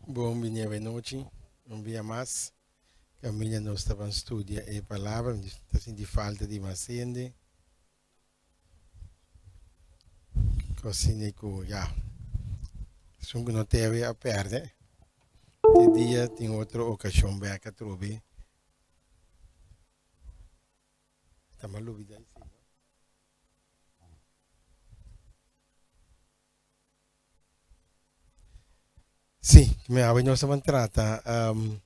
Bon bini awenochi, un bia mas. Kaminda nos ta ban studia e palabra, mi ta sinti falta di mas hende. Asina ku ya, esun ku no tebe a pèrdè. Te dia tin otro okashon bèk atrobe. Ta mal lubidá esei, no? Sí, mi awe nos taban trata um,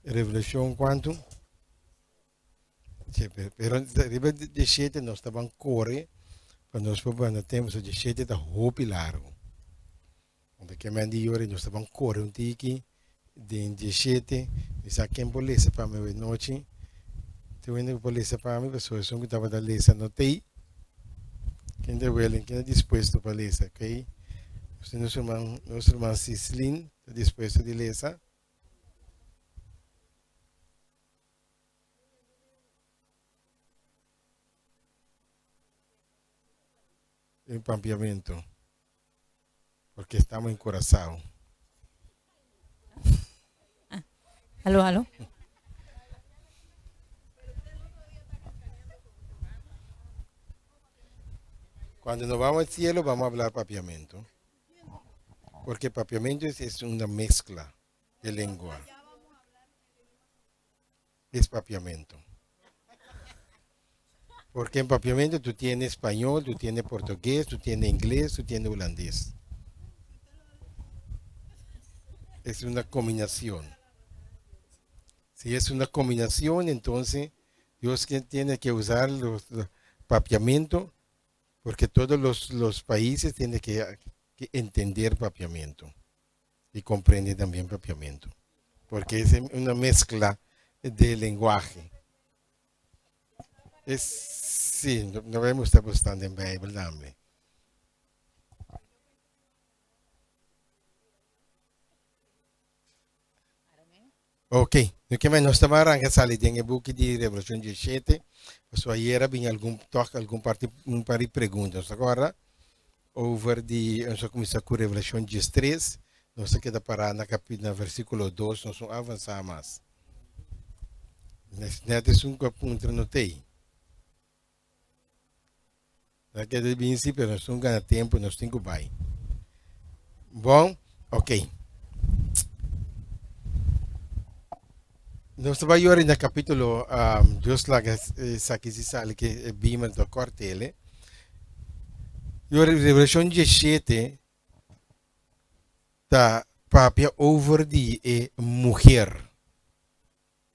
Revelashon kuantu? Sí, pero riba di shete nos taban kore pa nos por banda tempo, so di shete ta hopi largo. Anto ke men di yori nos taban kore un tiki den dieshete, mi sa ken por lesa pa mi awe nochi. Tin hende ku por lesa pa mi pasobra esun ku tabata lesa no t'ei. Ken ta willing, ken ta dispuesto pa lesa, ok? Nos tin nos ruman, nos ruman Sislin ta dispuesto di lesa. Den pampiamento. Porque estamos en Curazao. Ah. Aló, aló. Cuando nos vamos al cielo vamos a hablar papiamento. Porque papiamento es, es una mezcla de lengua. Es papiamento. Porque en papiamento tú tienes español, tú tienes portugués, tú tienes inglés, tú tienes holandés. Es una combinación. Si es una combinación, entonces Dios tiene que usar los, los papiamento, porque todos los, los países tienen que, que entender papiamento y comprende también papiamento, porque es una mezcla de lenguaje. Es, sí, no, no vemos estar bastante en Bijbel también. Ok, nu ke men nos ta arranca sali den e buki di Revelacion 17. Paso ayer bin algun toch algun parti un par di preguntas. Nos acorda over di nos a cuminsa cu Revelacion 13. Nos a keda para na capi na versiculo 2, nos no avansa mas. Net esun cu a puntra no tey. Na keda binsi, pero nos tin gana tempo, nos tin ku bai. Bon, ok. Nos ta bai yori na kapítulo, um, Dios laga esaki si sali ke e bima ta kortele. Yori Revelashon 17 ta papia over di e muher.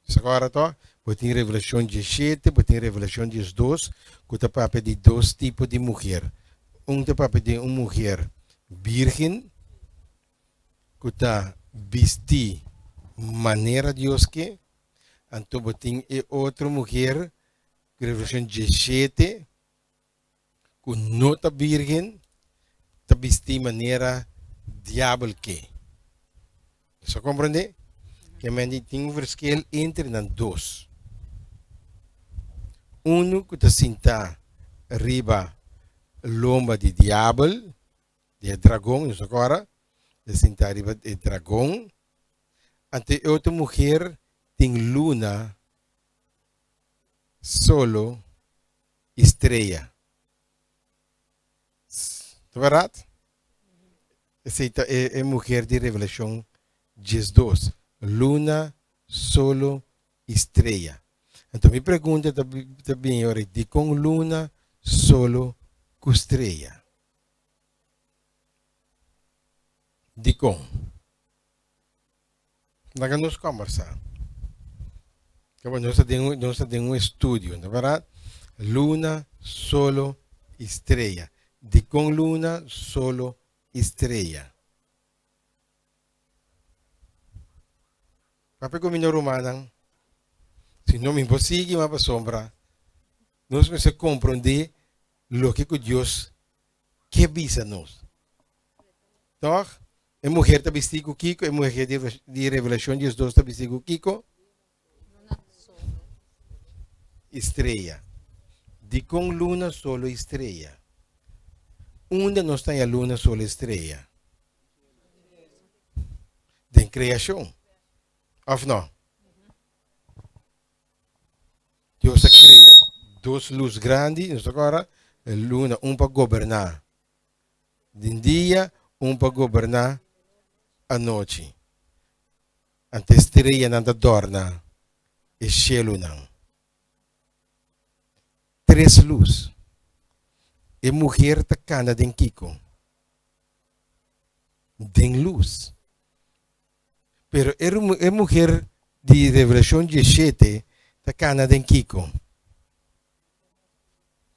Sa to? Bo tin Revelashon 17, bo tin Revelashon 12, ku ta papia di dos tipo di muher. Un ta papia di un muher bírgen, ku ta bistí manera Dios ke. Anto bo tin e otro muher, Revelashon 17, ku no ta bírgen, ta bistí manera diabel ke. Bo a komprendé? Ke men di tin un verschil entre nan dos. Unu ku ta sintá riba lomba di diabel, di e dragon, nos akòrda? Ta sintá riba e dragon. Anto e otro muher tin luna, solo i strea. Ta bèrdat? Esei ta e, e muher di Revelashon 12. Luna, solo i strea. Anto mi pregunta ta, ta bini ora, dikon luna, solo ku strea? Dikon? Laga nos kombersá. Kaba nos ta den nos ta den un estudio, no bèrdat? Luna, solo i strea. Dikon luna, solo i strea? Papia ku mi no rumannan, si no mi por sigui mas pasobra nos mester komprondé loke ku Dios ke bisa nos. Tòg? E muher ta bistí ku kiko? E muher di, di Revelashon 12 ta bistí ku kiko? Estrella. Dikon luna, solo i strella? Unda nos ta haña luna, solo i strella? Den kreashon. Òf no? Dios a krea dos lus grandi, nos ta kòrda, luna, un pa goberná den dia, un pa goberná anochi. Anto e streanan ta dòrna e shelunan. Tres lus. E muher ta kana den kiko? Den lus. Pero e, e muher di Revelashon 17 ta kana den kiko?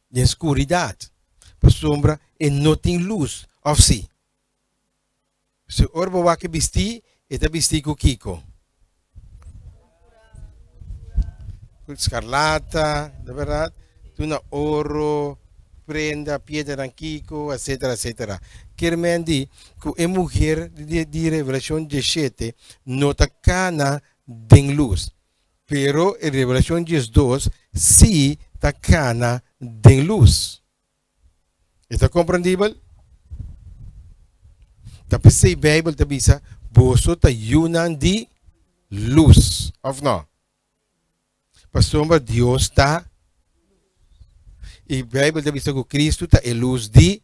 Den skuridat. Pasobra e no tin lus, òf si? Si ora bo wak e bistí, e ta bistí ku kiko? Ku skarlata, ta bèrdat? Tur na oro, prenda, piedranan kiko, etsetera, etsetera. Kier men di ku e muher di Revelashon diesshete no ta kana den lus, pero e Revelashon diesdos sí ta kana den lus. E ta komprendibel? Ta p'esei Beibel ta bisa, Boso ta yunan di lus, òf nò? Pasobra Dios ta I Beibel ta bisa ku Kristu ta e lus di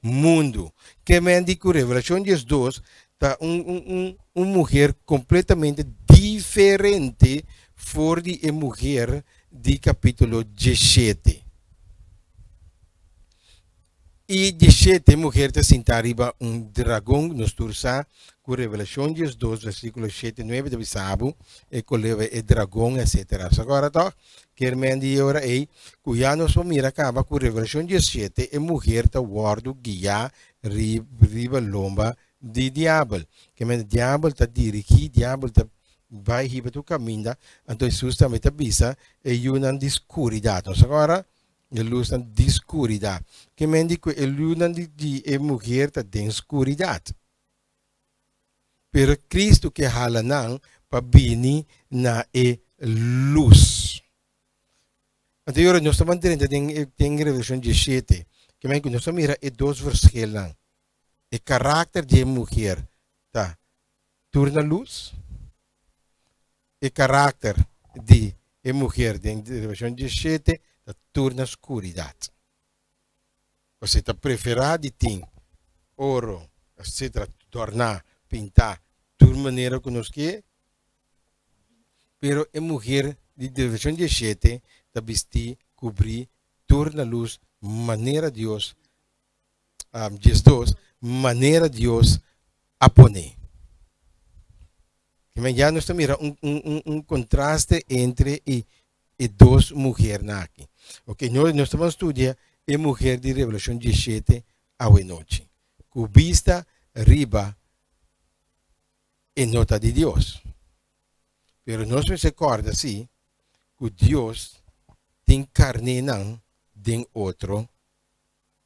mundu. Ke men di ku Revelashon 12 ta un, un, un, un muher kompletamente diferente for di e muher di kapítulo 17. I 17 muher ta sintá riba un dragon. Nos tur sa ku Revelashon 12 versíkulo 7 9 ta bisa bo e koleba e dragon etsetera. Sa kora tòg? Kier men di e ora ei ku ya nos por mira kaba ku Revelashon 17 e muher ta wòrdu guiá riba lomba di diabel. Kier men diabel ta dirigí, diabel ta bai hiba tur kaminda. Anto Hesus tambe ta bisa e yunan di skuridat. Nos sa kora? E lusnan di skuridat. Ke men di ku e lusnan di di e muher ta den skuridat. Pero Kristu ke hala nan pa bini na e lus. Anto yora nos ta ban drenta den e den Revelashon 17. Ke men ku nos ta mira e dos verschilnan. E karakter di e muher ta tur na lus. E karakter di e muher den Revelashon 17 ta tur na skuridat. Pasobra e ta preferá di tin oro, etsetera, dòrná, pintá, tur manera ku nos ke. Pero e muher di Revelashon 17 ta bistí, kubrí, tur na lus, manera Dios 12, manera Dios a pone. Men ya nos ta mira un, un, un, un contraste entre e, e dos muhernan aki. Ok, nos, nos ta ban studia e muher di Revelacion 17 awe nochi. Ku bista riba e nota di Dios. Pero nos mester kòrda si ku Dios tin karnénan den otro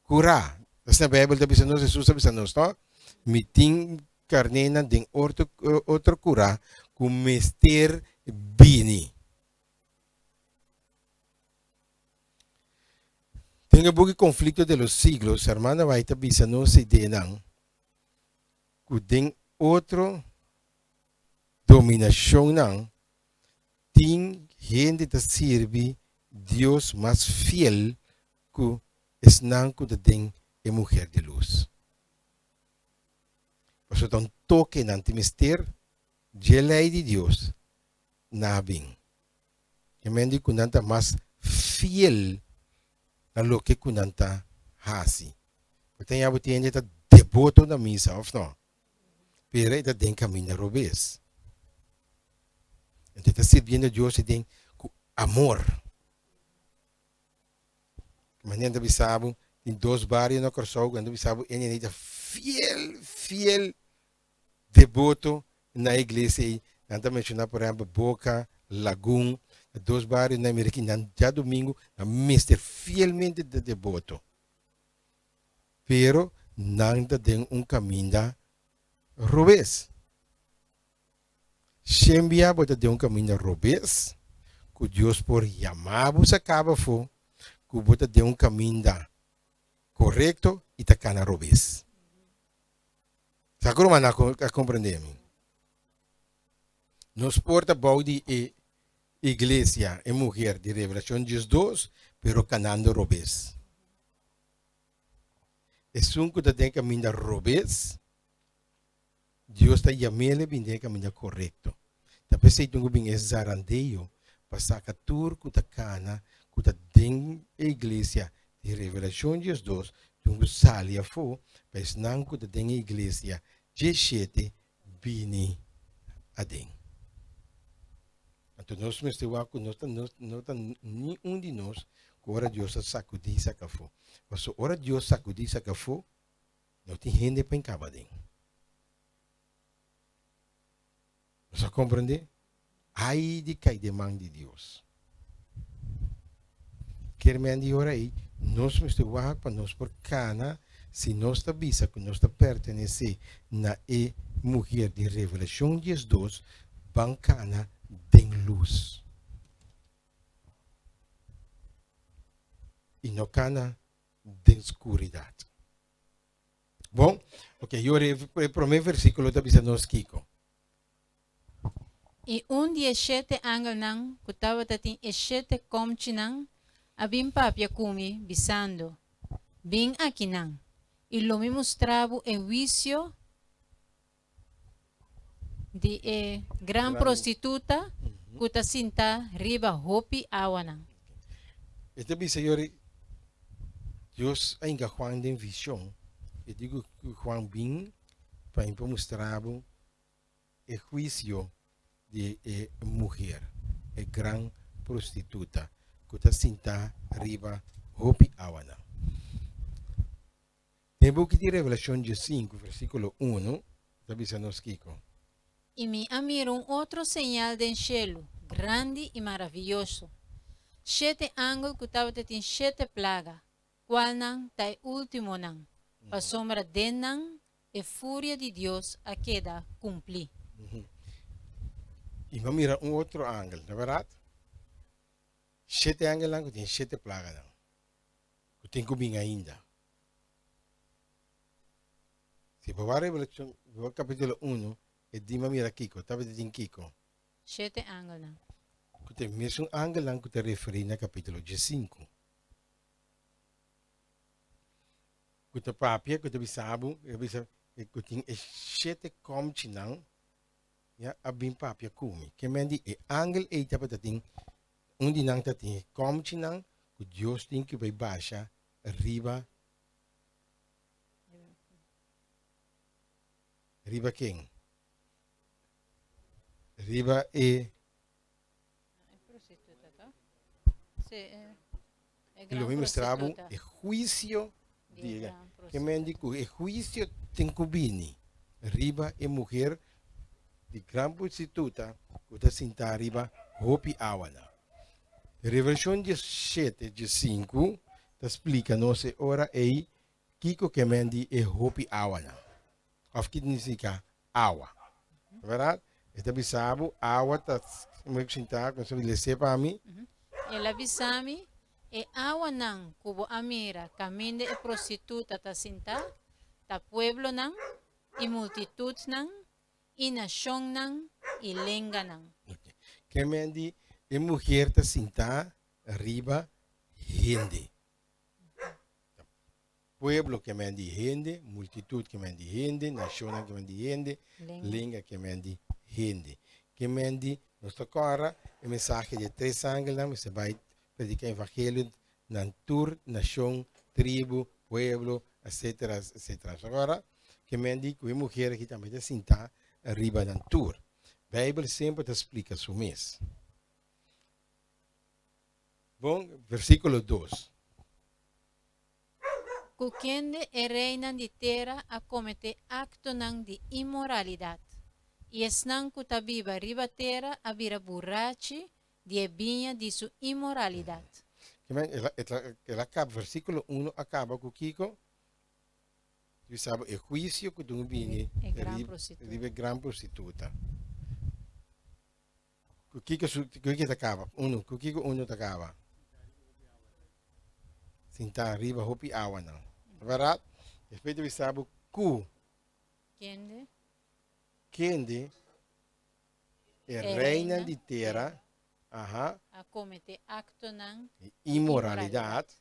Kurá. Asina Beibel ta bisa nos, Hesus ta bisa nos, no? Mi tin karnénan den otro, otro kurá ku mester bini. Den e buki Conflicto de los Siglos, Hermana White ta bisa nos ideanan ku den otro dominashonnan tin hende ta sirbi Dios mas fiel ku esnan ku ta den e muher di lus. Pasobra ta un toke nan tin mester dje lei di Dios na bin. E men di ku nan ta mas fiel na loke ku nan ta hasi. Bo ta yabu tin hende ta deboto na misa òf no? Pero e ta den kaminda robes. Anto e ta sirbiendo Dios den ku amor. Manera ta bisa bo, tin dos bario na Kòrsou ku nan ta bisa bo e nene ta fiel, fiel deboto na e iglesia ei. Nan ta menshoná por ehèmpel Boka, Lagun, ta dos bario nan mira ki nan djadumingu nan mester fielmente ta deboto. Pero nan ta den un kaminda robes. Shen bia bo ta den un kaminda robes ku Dios por yama bo saka bo afó ku bo ta den un kaminda korekto i ta kana robes. Sa ku rumannan a komprendé mi? Nos por ta bou di e iglesia, e muher di Revelacion 12, pero canando robes. Esun cu ta den caminda robes, Dios ta yam'ele bin den e caminda corecto. Ta p'esey tin cu bin e zarandeo pa saca tur cu ta cana, cu ta den e iglesia di Revelacion 12, tin cu sali afo pa esnan cu ta den e iglesia 17 bini aden. Anto nos mester wak ku nos ta no ta ni un di nos ku ora Dios a sakudí saka afó. Pasobra ora Dios sakudí saka afó, no tin hende pa enkaba aden. Nos a komprendé? Ai di kai den man di Dios. Kier men di ora ei, nos mester wak pa nos por kana si nos ta bisa ku nos ta pertenesé na e muher di Revelashon 12, ban kana den lus i no kana den skuridat. Bon, ok, yora e promé versíkulo ta bisa nos kiko? I un di e shete angelnan ku tabata tin e shete kòmchinan a bin papia ku mi, bisando, Bin akinan, i lo mi mustra bo e huisio di e gran prostituta ku ta sintá riba hopi awanan. E ta bisa yori, Dios a hinka Juan den vision. E di ku Juan, Bin pa mi por mustra bo e huisio di e muher, e gran prostituta ku ta sintá riba hopi awanan. Den buki di Revelashon 15, versíkulo 1, ta bisa nos kiko? I mi a mira un otro señal den shelu, grandi i maravioso, shete angel ku tabata tin shete plaga, kualnan ta e últimonan, pasobra den nan e furia di Dios a keda kumplí. I mi a mira un otro angel, ta bèrdat? Shete angelnan ku tin shete plaganan, ku tin ku bin ainda. Si bo wak Revelashon, bo wak kapítulo uno, e di mi a mira kiko, tabata tin kiko? Shete angelnan. Ku ta e mesun angelnan ku ta referí na kapítulo 15. Ku ta papia, ku ta bisa bo, e bisa ku tin e shete kòmchinan, ya, a bin papia ku mi. Ke men di e angel ei tabata tin, un di nan ta tin e kòmchinan ku Dios tin ku bai basha riba, riba ken? Riba e. I lo mi mustra bo e huisio di e. Ke men di ku e huisio tin ku bini riba e muher di gran prostituta ku ta sintá riba hopi awanan. Revelashon 17, 15 ta splika nos e ora ei kiko ke men di e hopi awanan òf ki signifiká awa. Bèrdat? E ta bisa bo awa ta mi sinta ku mi les'é pa mi. El a bisa mi, E awanan ku bo a mira kaminda e prostituta ta sintá, ta pueblonan i multitutnan i nashonnan i lenganan. Ke men di e muher ta sintá riba hende. Pueblo ke men di hende, multitud ke men di hende, nashonnan ke men di hende, lenga ke men di hende. Ke men di nos ta kòrda e mensahe di e tres angelnan mester bai prediká evangelio nan tur nashon, tribu, pueblo, etsetera, etsetera. Nos ta kòrda ke men di ku e muher aki tambe ta sintá riba nan tur. Beibel semper ta splika su mes. Bon, versíkulo 2. Ku kende e reinan di tera a kometé aktonan di inmoralidat, i esnan ku ta biba riba tera a bira burachi di e biña di su inmoralidat. El a kaba, versíkulo 1 a kaba ku kiko? Bisa bo e huisio ku dun bini riba e gran prostituta. Ku kiko su ku kiko ta kaba? Unu, ku kiko unu ta kaba? Sintá riba hopi awanan. Bèrdat? Despues ta bisa bo ku Kende? Kende? E reinan di tera, aha. A kometé aktonan di inmoralidat.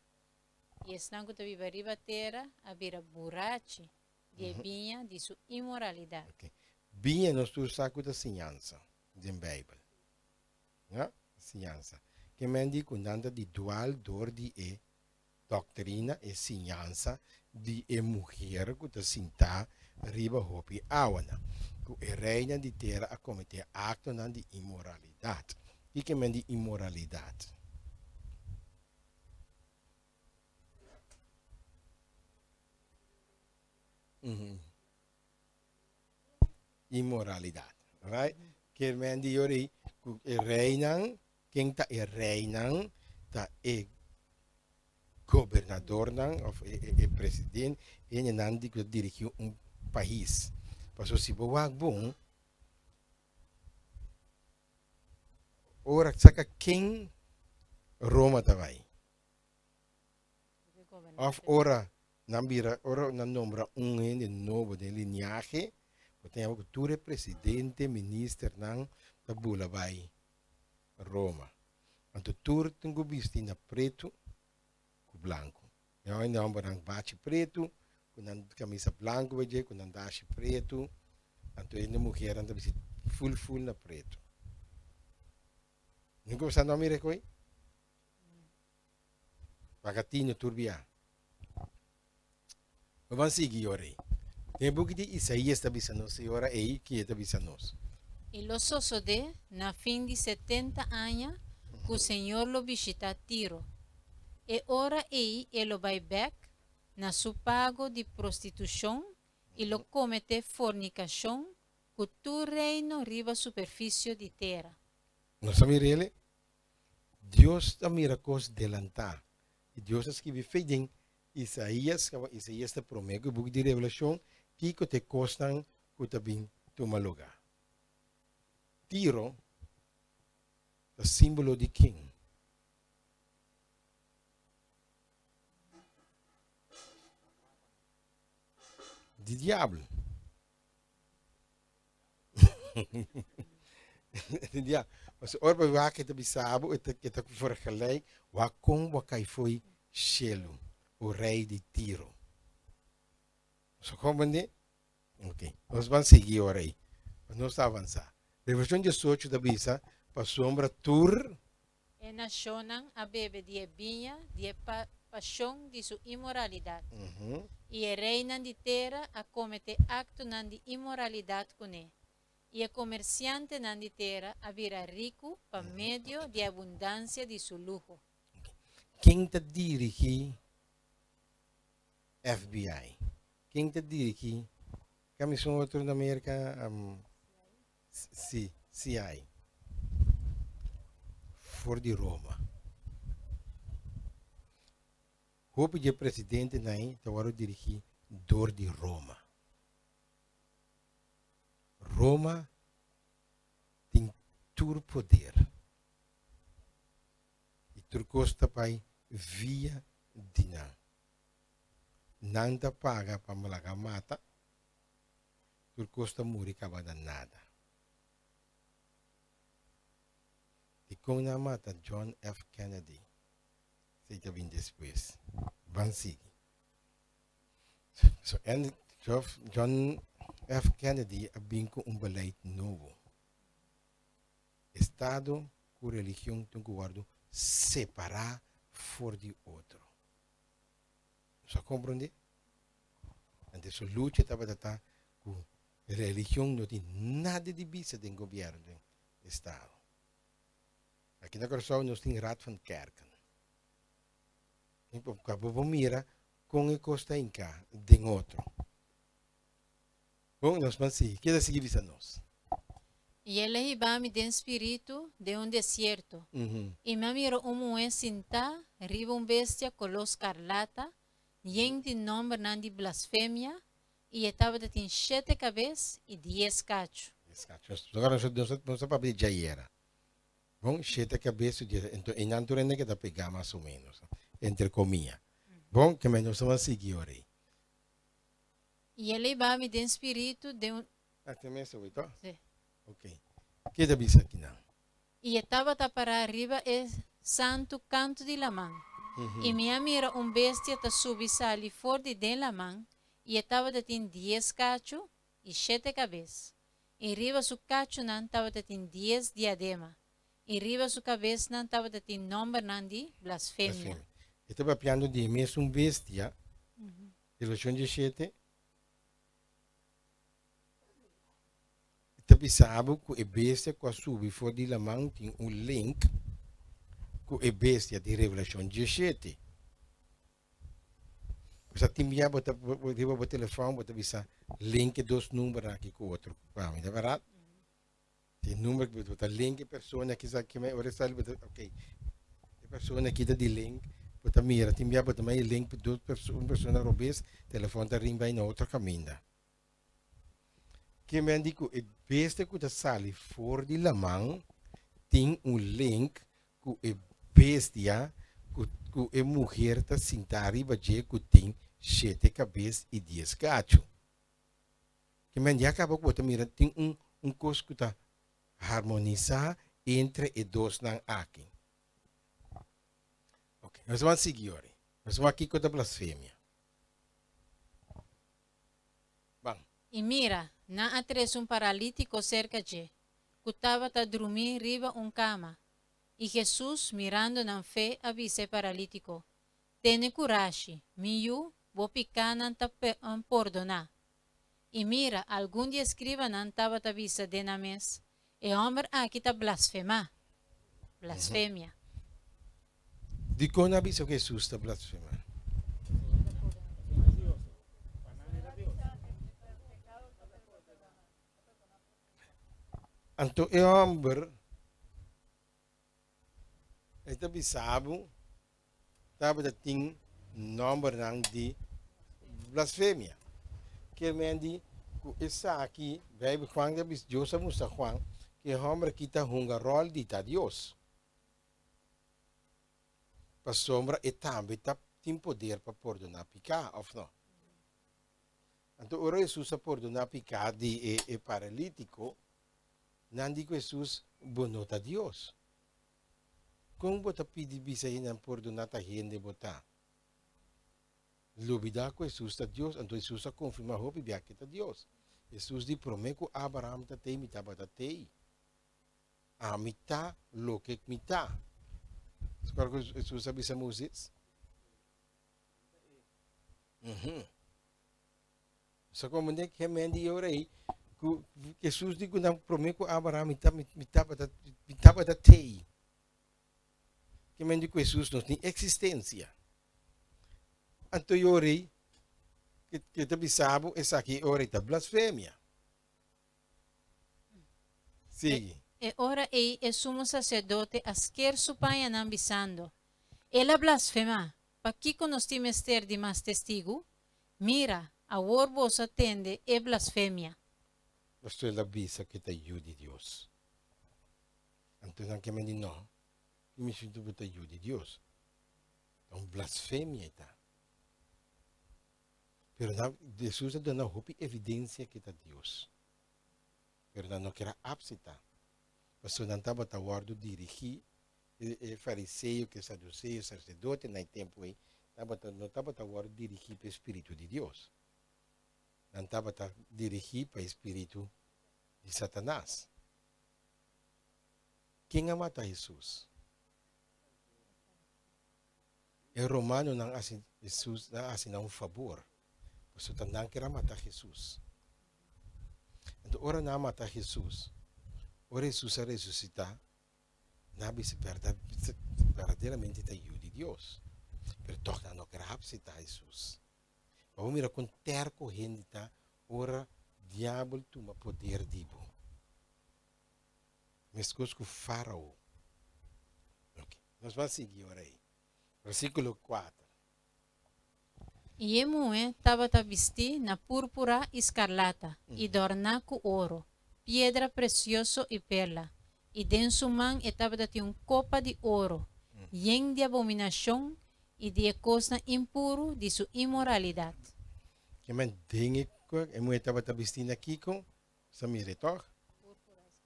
I esnan ku ta biba riba tera a bira burachi di e biña di su inmoralidat. Ok. Biña nos tur sa ku ta siñansa den Beibel. Ya, siñansa. Ke men di ku nan ta di dual dor di e doktrina, e siñansa di e muher ku ta sintá riba hopi awanan, ku e reinan di tera a kometé aktonan di inmoralidat. Kiko men di inmoralidat? Inmoralidat. Right? Kier men di yori ku e reinan, ken ta e reinan? Ta e gobernadornan of e president, hendenan di ku ta dirigi un pais. Pasobra si bo wak bon, ora saka ken Roma ta bai. Of ora nan bira, ora nan nombra un hende nobo den liniahe, bo ta yama ku tur e presidente, ministernan ta bula bai Roma. Anto tur tin ku bisti na pretu ku blanku. E hende hombernan bachi pretu, ku nan kamisa blanku bai dje, ku nan dashi pretu. Anto hende muhernan ta bisti ful ful na pretu. Nunka bo sa no mira koe? Pagatino tur bia. Bo ban sigui ora ei. Den e buki di Isaías ta bisa nos e ora ei ki e ta bisa nos. I lo sosodé na fin di 70 aña ku Señor lo bishitá Tiro. E ora ei e lo bai bèk na su pago di prostitushon i lo kometé fornikashon ku tur reino riba superfisio di tera. Nos a mira el? Dios ta mira kos delantá. I Dios a skibi fe den Isaías, kaba Isaías ta promé ku e buki di Revelashon, kiko ta e kosnan ku ta bin tuma lugá. Tiro ta símbolo di ken? Di diabel. Ja, mas ora bo wak e ta bisa bo, e ta e ta vergelijk wak kon bo a kai fo'i shelu, o rei di Tiro. Nos a komprendé? Ok, nos ban sigui ora ei. Nos ta avansá. Revelashon 18 ta bisa, Pasobra tur. E nashonnan a bebe di e biña di e pashon di su inmoralidat, i e reinan di tera a kometé aktonan di inmoralidat kuné, i e komersiantenan di tera a bira riku pa medio di e abundansia di su luho. Ken ta dirigí FBI? Ken ta dirigí, kami su otro na Merka? Sí, CIA. For di Roma. Hopi dje presidentenan ei ta wòrdu dirigí dor di Roma. Roma tin tur poder i tur kos ta bai via di nan. Nan ta paga pa laga mata. Tur kos ta muri kaba na nada. Dikon nan a mata John F. Kennedy? Esei ta bin despues. Ban sigui. So, John F. Kennedy a bin ku un beleid nobo. Estado ku religion tin ku wòrdu separá for di otro. Nos a komprondé? Antes su lucha tabata ta cu religion no tin nada di bisa den gobierno den estado. Aki na Curaçao nos tin Raad van Kerken. Bo por mira con e cos ta hinca den otro. Bon, nos ban sigui. Keda sigui bisa nos. I el a hiba mi den spiritu den un desierto, i mi a mira un muhé sintá riba un bestia koló skarlata, yen di nòmbernan di blasfemia, i e tabata tin shete kabes i dies kachu. Dies kachu. Nos a papia di djayera. Bon, shete kabes i dies. Enton, einan tur hende keda pegá mas o ménos, entre komia. Bon, ke nos a sigui ora ei. I el a hiba mi den spiritu den un. Ah, te mes obi, to? Sí. Ok. Keda bisa akinan. I e tabata pará riba e santu kantu di laman. I mi a mira un bestia ta subi sali for di den laman, i e tabatin 10 kachu i 7 kabes. I riba su kachunan tabatin 10 diadema. I riba su kabesnan tabatin nòmbernan di blasfemia. Blasfemia. E ta papiando di mesun bestia, Revelashon 17. Ta bisa bo ku e bestia ku a subi for di laman tin un link ku e bestia di Revelashon 17. Pues tin bia bo ta riba bo telefòn bo ta bisa link e dos numbernan aki ku otro pa mi, ta bèrdat? Tin number ku bo ta link e persona kisa ki ora e sali bo ta ok e persona aki ta di link bo ta mira tin bia bo ta manda e link pa dos un persona robes telefòn ta ring bai na otro kaminda. Ke men di ku e bestia ku ta sali for di laman tin un link ku e bestia ku ku e muher ta sinta riba dje ku tin shete kabes i 10 kachu. Ke men ya kaba ku bo ta mira tin un un kos ku ta harmonisá entre e dosnan aki. Ok, nos ta ban sigui ora. Nos ta wak kiko ta blasfemia. Ban. I mira, nan a trese un paralítiko serka dje, ku tabata drumí riba un kama. I Hesus, mirando nan fe, a bisa e paralítiko, Tene kurashi, mi yu, bo pikánan ta pordoná. I mira, algun di e eskribanan tabata bisa den nan mes, E hòmber aki ta blasfemá. Blasfemia. Dikon nan a bisa ku Hesus ta blasfemá? Anto e hòmber e ta bisa bo tabata tin nòmbernan di blasfemia. Kier men di ku esaki Bijbel Juan ta bisa Dios a mustra Juan ku e hòmber aki ta hunga ròl di ta Dios. Pasobra e tambe ta tin poder pa pordoná piká òf no? Anto ora Hesus a pordoná piká di e paralítiko, nan di ku Hesus, Bo no ta Dios. Kon bo ta pidi bisa hendenan pordoná ta hende bo ta? Lubidá ku Hesus ta Dios, anto Hesus a konfirmá hopi bia ku e ta Dios. Hesus di, Promé ku Abraham ta tei, mi tabata tei. Ami ta loke mi ta. Skor ku Hesus a bisa Moises? Sa como ne ke men di ora ei ku Jesus di ku nan prome ku Abraham mi ta mi tabata mi tabata tei. Ke men di ku Jesus no tin existencia. Anto e ora ei ke ta bisa bo esaki e ora ei ta blasfemia. Sigui. E ora ei e sumo saserdote a sker su pañanan bisando, El a blasfemá! Pakiko nos tin mester di mas testigu? Mira, awor boso a tende e blasfemia. Pasobra el a bisa ku e ta Yu di Dios. Anto nan ke men di, No, ki mi sinti bo ta Yu di Dios? Ta un blasfemia e ta. Pero nan, Hesus a duna hopi evidensia ku e ta Dios. Pero nan no ker a apsitá, pasobra nan tabata wòrdu dirigí E fariseo ku e saduseo, saserdote na e tempu ei, tabata no tabata wòrdu dirigí pa e spiritu di Dios. Nan tabata dirigí pa e spiritu di Satanas. Ken a mata Hesus? E romanonan a hasi Hesus, nan a hasi nan un fabor, pasobra ta nan ker a mata Hesus. Anto ora nan a mata Hesus, ora Hesus a resusitá, Nan a bisa bèrdat, berdaderamente ta Yu di Dios. Pero tòg nan no ker apseptá Hesus. Pa bo mira kon tèrko hende ta ora diabel tuma poder di bo. Meskos ku Fárao. Oke, nos ban sigui ora ei. Versíkulo 4. I e muhé tabata bistí na púrpura i skarlata, i dòrná ku oro, piedra presioso i perla, i den su man e tabata tin un kopa di oro, yen di abominashon i di e kosnan impuru di su inmoralidat. Ke men den e muhé tabata bistí na kiko? Sa mira e tòg?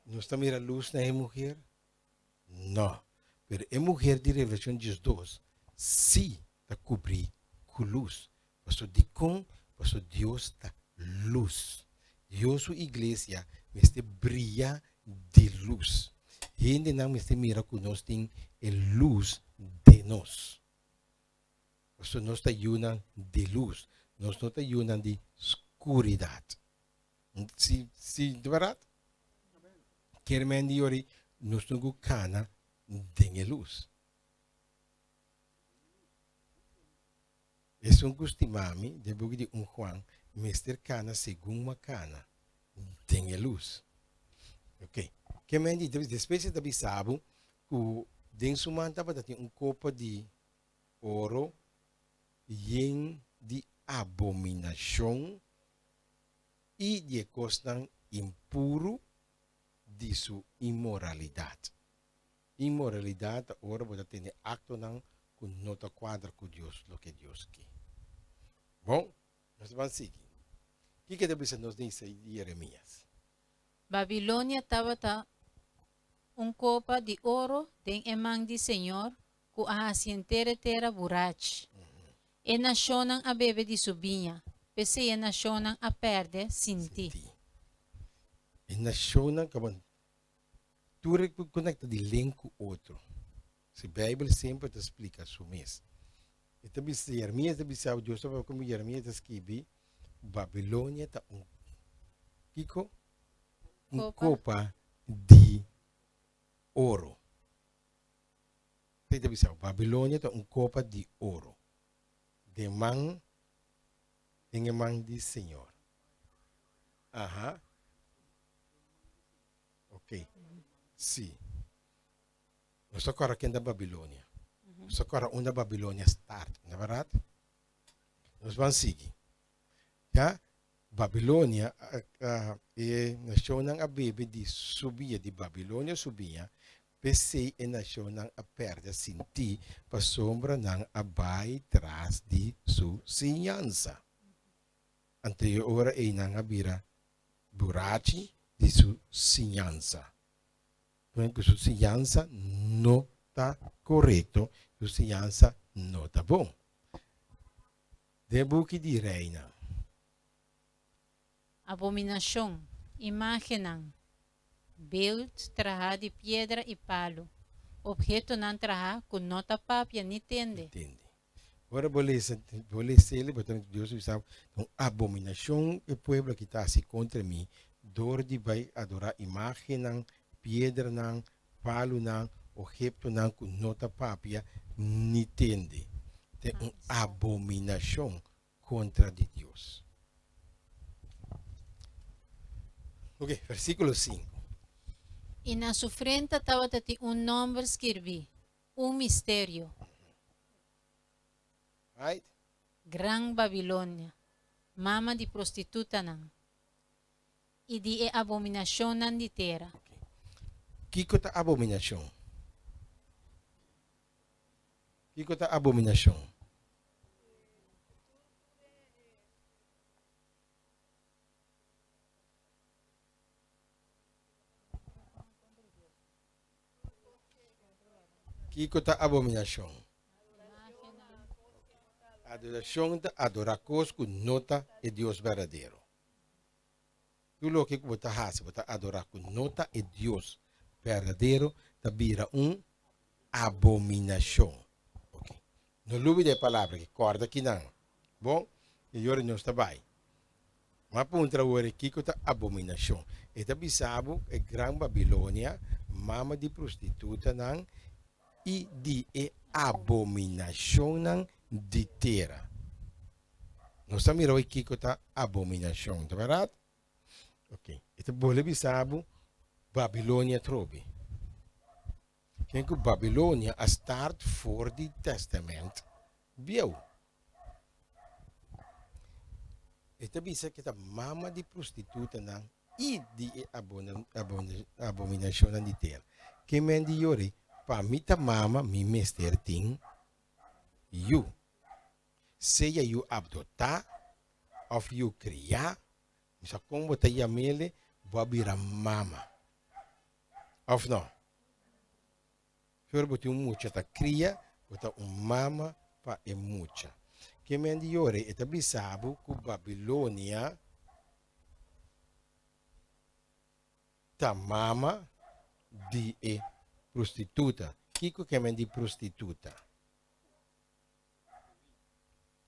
Nos ta mira luz na e mujer? No. Pero e mujer di Revelacion 12 sí ta cubrí cu luz. Paso dicon? Paso Dios ta luz. Dios su iglesia mester bria di luz. Hendenan mester mira cu nos tin e luz den nos. Paso nos ta yunan di luz. Nos no ta yunan di scuridad. Si, si, di berdad? Kier men di yori, nos no ku kana den e luz. Esun ku stima mi, den buki di 1 Juan, mester kana segun ma kana den e luz. Ok. Kier men di, despues e ta bisa bo ku den su man tabata tin un kopa di oro yen di abominashon i di e kosnan impuru di su inmoralidat. Inmoralidat ta ora bo ta tene aktonan ku no ta kuadra ku Dios, loke Dios ke. Bon, nos ta ban sigui. Kiko ta bisa nos den Isaías i Jeremias? Babilonia tabata un kopa di oro den e man di Señor ku a hasi henter e tera burachi. E nashonnan a bebe di su biña, p'esei e nashonnan a pèrdè sintí. Sintí. E nashonnan kaba tur e konekta di len ku otro. Si Beibel semper ta splika su mes. E ta bisa, Jeremias ta bisa, Dios ta papia ku Jeremias ta skibi, Babilonia ta un kiko? Un kopa di oro. Esei ta bisa, Babilonia ta un kopa di oro den man, den e man di Señor. Aha. Ok. Sí. Nos ta kòrda ken ta Babilonia. Nos ta kòrda unda Babilonia start, no ta bèrdat? Nos ban sigui. Ya, Babilonia, e nashonnan a bebe di su biña, di Babilonia su biña, p'esei e nashonnan a pèrdè sintí, pasobra nan a bai tras di su siñansa. Anto e ora ei nan a bira burachi di su siñansa. Pone ku su siñansa no ta korekto, su siñansa no ta bon. Den buki di Reinan. Abominashon, imágennan, beeld trahá di piedra i palu, ophetonan trahá ku no ta papia ni tende. Tende. Ora bo lesa, bo lesa el, bo ta Dios a bisa, ta un abominashon e pueblo aki ta hasi kontra mi dor di bai adorá imágennan, piedranan, palunan, ophetonan ku no ta papia ni tende. Ta un abominashon kontra di Dios. Ok, versíkulo sinku. I na su frenta tabata tin un nòmber skirbí, un misterio. Right? Gran Babilonia, mama di prostitutanan i di e abominashonnan di tera. Ok. Kiko ta abominashon? Kiko ta abominashon? Kiko ta abominashon? Adorashon ta adorá kos ku no ta e Dios berdadero. Tur loke ku bo ta hasi, bo ta adorá ku no ta e Dios berdadero, ta bira un abominashon. Ok. No lubida e palabra aki, kòrda kinan. Bon, i ora nos ta bai. M'a puntra awor e kiko ta abominashon. E ta bisa bo e gran Babilonia, mama di prostitutanan i di e abominashonnan di tera. Nos ta mira hoy kiko ta abominashon, ta bèrdat? Ok, e ta bole bisa bo Babilonia atrobe. Ken ku Babilonia a start for di Testament Bieu. E ta bisa ku e ta mama di prostitutanan i di e abominashonnan di tera. Ke men di yori, Pa mi ta mama mi mester tin yu. Sea yu abdotá òf yu kriá, mi sa kon bo ta yam'ele, bo a bira mama. Òf no? Si ora bo tin un mucha ta kria, bo ta un mama pa e mucha. Ke men di yora e ta bisa bo ku Babilonia ta mama di e prostituta. Kiko ke men di prostituta?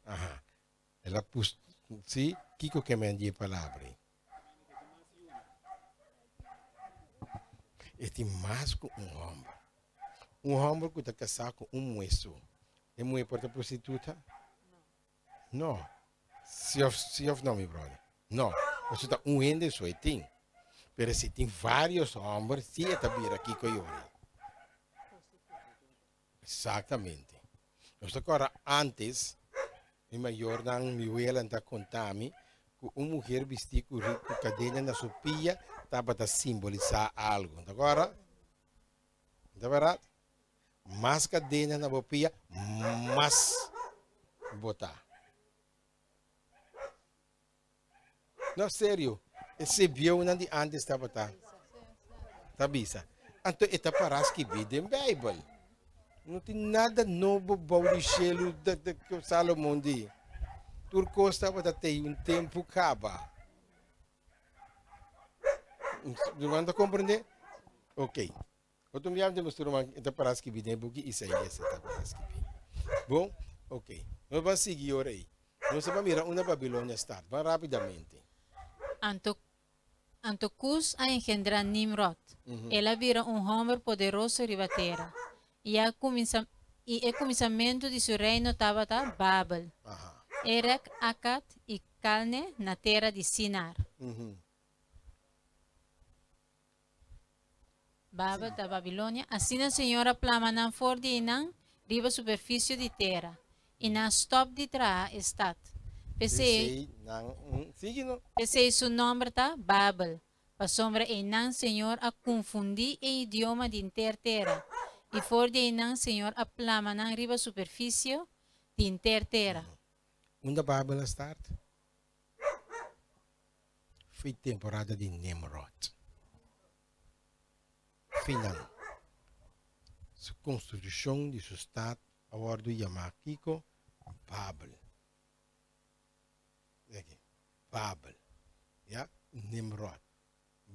Aha. El a pus, si, kiko ke men di e palabra ei? E tin mas ku un hòmber. Un hòmber ku ta kasá ku un muhé so. E muhé por ta prostituta? No. Si òf, si òf no, mi bròder? No. Pasobra ta un hende so e tin. Pero si tin vários hòmber, si e ta bira kiko e ora ei. Exactamente. Nos ta corda antes, mi mayornan, mi welan ta conta mi, cu un muher bisti cu cu cadena na su pia tabata simbolisa algo. Ta corda? Ta verdad? Mas cadena na bo pia, mas bo ta. No, serio. E bieunan di antes tabata ta bisa. Anto e ta para skibí den Bijbel. No tin nada nobo bou di shelu ku Salomon di. Tur kos tabata tei un tempu kaba. Ruman ta komprendé? Ok. Otro biaha mi ta mustra ruman e ta para skibí den e buki Isaías e ta para skibí. Bon, ok. Nos ban sigui ora ei. Nos ta ban mira unda Babilonia start. Ban rápidamente. Anto, anto Cus a engendrá Nimrod. El a bira un hòmber poderoso riba tera, i a kuminsá, i e kuminsamentu di su reino tabata Babel, Erek, Akad i Kalne na tera di Sinar. Babel ta Babilonia. Asina Señor a plama nan for di einan riba superfisio di tera, i nan a stòp di traha e stat. P'esei, p'esei su nòmber ta Babel, pasobra einan Señor a kunfundí e idioma di henter tera, i for di einan Señor a plama nan riba superfisio di henter tera. Unda Babel a start? Fi temporada di Nimrod. Final. Su konstrukshon di su stat a wòrdu yamá kiko? Babel. Aki, Babel. Ya, Nimrod.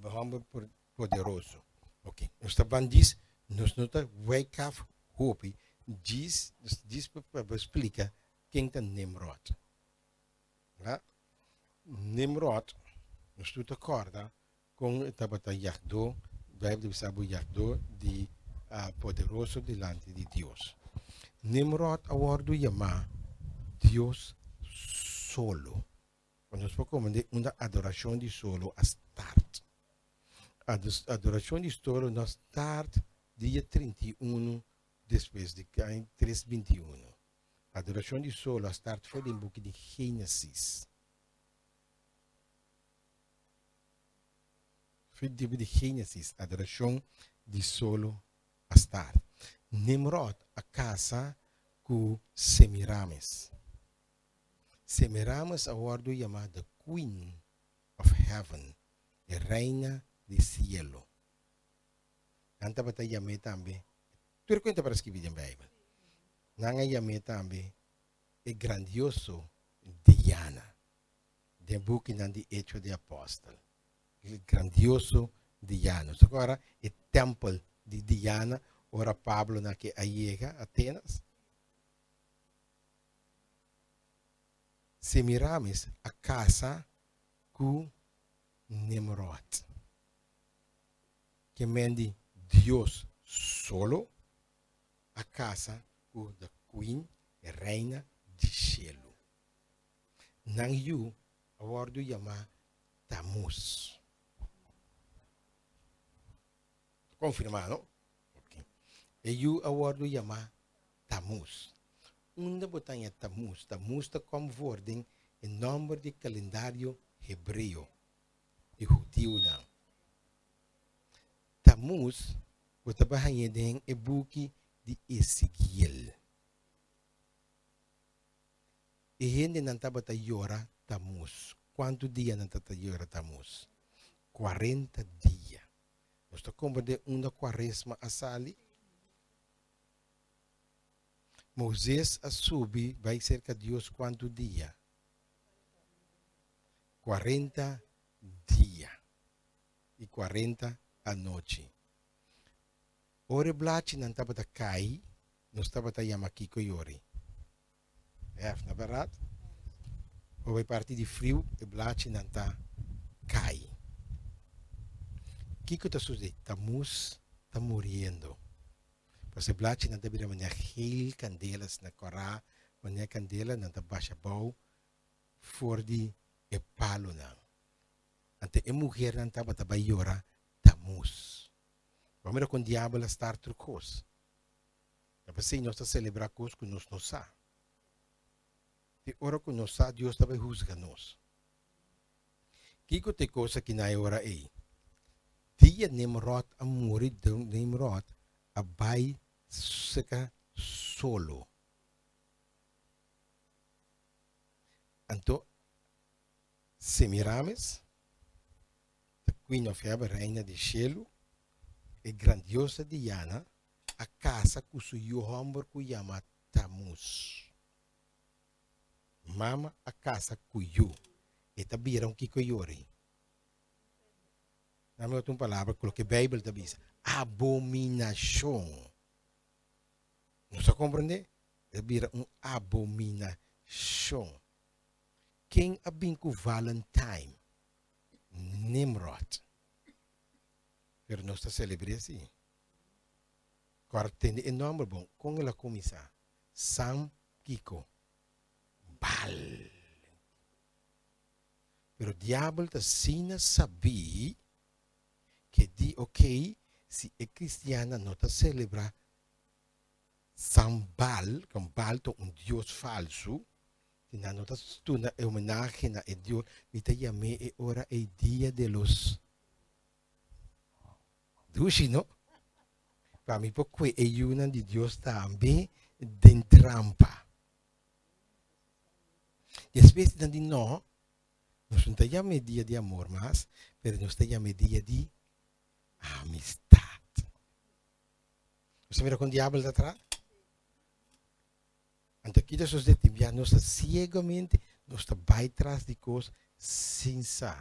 Hòmber poderoso. Ok, nos ta ban djis, nos no ta wijk af hopi, djis, djis pa splika ken ta Nimrod. Ya. Nimrod, nos tur ta kòrda kon e tabata yagdó, Beibel ta bisa bo yagdó di poderoso dilanti di Dios. Nimrod a wòrdu yamá Dios solo. Pa nos por komprendé unda adorashon di solo a start. Adorashon di solo no a start dia 31 despues di aña tres 21. Adorashon di solo a start for den buki di Génesis. For di buki di Génesis, adorashon di solo a start. Nimrod a kasa ku Semiramis. Semiramis a wòrdu yamá the Queen of Heaven, e Reina di Sielo. Nan tabata yam'é tambe, tur kuenta para skibí den Beibel. Nan a yam'é tambe e grandioso Diana, den bukinan di Hecho di Apòstel. E grandioso Diana. Nos ta kòrda e tèmpel di Diana ora Pablo na ke a yega Atenas? Semiramis a kasa ku Nimrod. Ke men di Dios solo a kasa ku the queen, e reina di shelu. Nan yu a wòrdu yamá Tamuz. Ta konfirmá, no? Ok. E yu a wòrdu yamá Tamuz. Unda bo ta haña Tamuz? Tamuz ta kòm voor den e nòmber di kalendario hebreo di hudiunan. Tamuz bo ta bai hañ'é den e buki di Ezekiel. E hendenan tabata yora Tamuz. Kuantu dia nan tabata yora Tamuz? Kuarenta dia. Nos ta komprendé unda Kuaresma a sali? Moises a subi bai serka Dios kuantu dia? 40 dia i 40 anochi. Ora e blachinan tabata kai, nos tabata yama kiko yori? Hef, na bèrdat? Ora e parti di friu, e blachinan ta kai. Kiko ta sucede? Tamuz ta muriendo. Pasobra e blachinan ta bira manera geel kandela, asina kòrá, manera kandela, nan ta basha abou for di e palonan. Anto e muhernan tabata bai yora Tamuz. Bo a mira kon diabel a start tur kos. Ta p'esei nos ta selebrá kos ku nos no sa. Te ora ku nos sa Dios ta bai husga nos. Kiko ta e kos aki na e ora ei? Dia Nimrod a muri Nimrod a bai seka solo. Anto Semiramis, the Queen of Heaven, Reina di Shelu, e grandiosa Diana, a kasa ku su yu hòmber ku yama Tamuz. Mama a kasa ku yu. E ta bira un kiko yori. Dame otro un palabra ku loke Beibel ta bisa. Abominashon. Nos a komprendé? E ta bira un abominashon. Ken a bin ku Valentine? Nimrod. Pero nos ta selebr'é si. Kor tende e nòmber bon, kon el a kuminsá? Sam kiko? Bal. Pero diabel ta asina sabí ke di okey si e kristiannan no ta selebrá San Bal, kon Bal ta un dios falsu, si nan no ta duna e homenahe na e dios, mi ta yam'é e ora ei dia de los Dushi no? Pa mi por kue e yunan di Dios tambe den trampa. Despues nan di no, nos no ta yam'é dia di amor mas, pero nos ta yam'é dia di amistad. Nos ta mira kon diabel ta traha? Anto kita sosode tin bia nos ta ciegamente, nos ta bai tras di kos sin sa.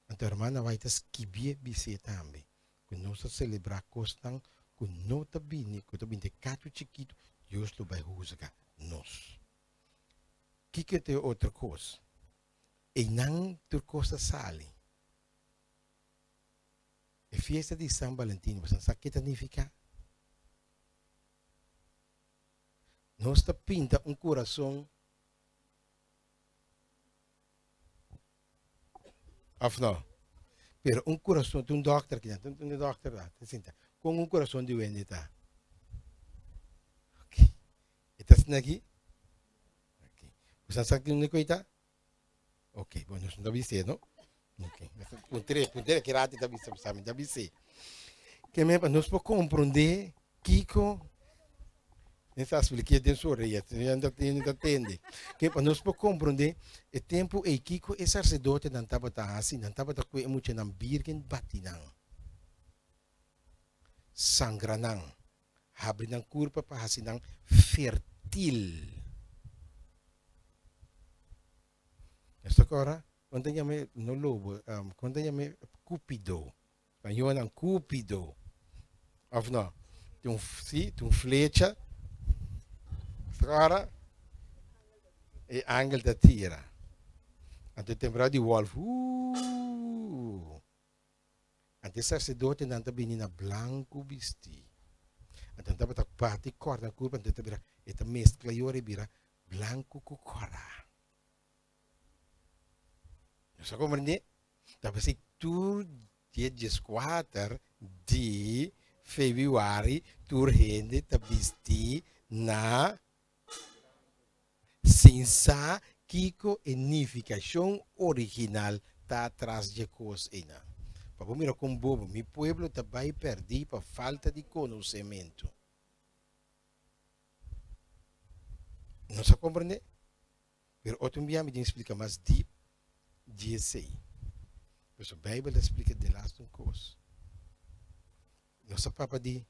Anto hermana White ta skibié bis'é tambe ku nos ta selebrá kosnan ku no ta bini, ku ta bini di kachu chikitu, Dios lo bai husga nos. Kiko ta e otro kos? Einan tur kos ta sali. E fiesta di San Valentin, boso sa ke ta nifiká? Nos ta pinta un kurason. Of no? Pero un kurason, tin un dòkter aki nan, tin un dòkter la, ta sinta. Kon un kurason di wende ta? Ok. E ta asina aki? Ok. Boso sa ki unda ku e ta? Ok, bon, nos no ta bis'é, no? Ok. Puntr'é, puntr'é ki rato e ta bisa, sa mi ta bis'é. Ke men pa nos por komprondé Kiko e sa spliké den su orea, e ta tende. Ke pa nos por komprondé e tempu ei kiko e sarsedotenan tabata hasi, nan tabata kue e muchanan bírgen bati nan, sangra nan, habri nan kurpa pa hasi nan fertil. Nos ta kòrda, kon ta yama e, no lobo, kon ta yama e Cupido. Spañolnan Cupido. Of no? Tin un, sí, tin un flecha. Ahora e angel ta tira. Anto e temporada di wolf. Uh! Anto e sacerdotenan ta bini na blanco bisti. Anto nan tabata bati kòrda na kurpa, anto e ta bira, e ta meskla i ora e bira blanco ku kòrá. Nos a komprendé? Ta p'esei tur dia dieskuater di febrüari tur hende ta bistí na sin sa kiko e nifikashon original ta tras dje kos einan. Pa bo mira kon bobo mi pueblo ta bai pèrdí pa falta di konosementu. Nos a komprendé? Pero otro un bia mi tin splika mas diep di esei. Pasobra Beibel ta splika delaste un kos. Nos a papia di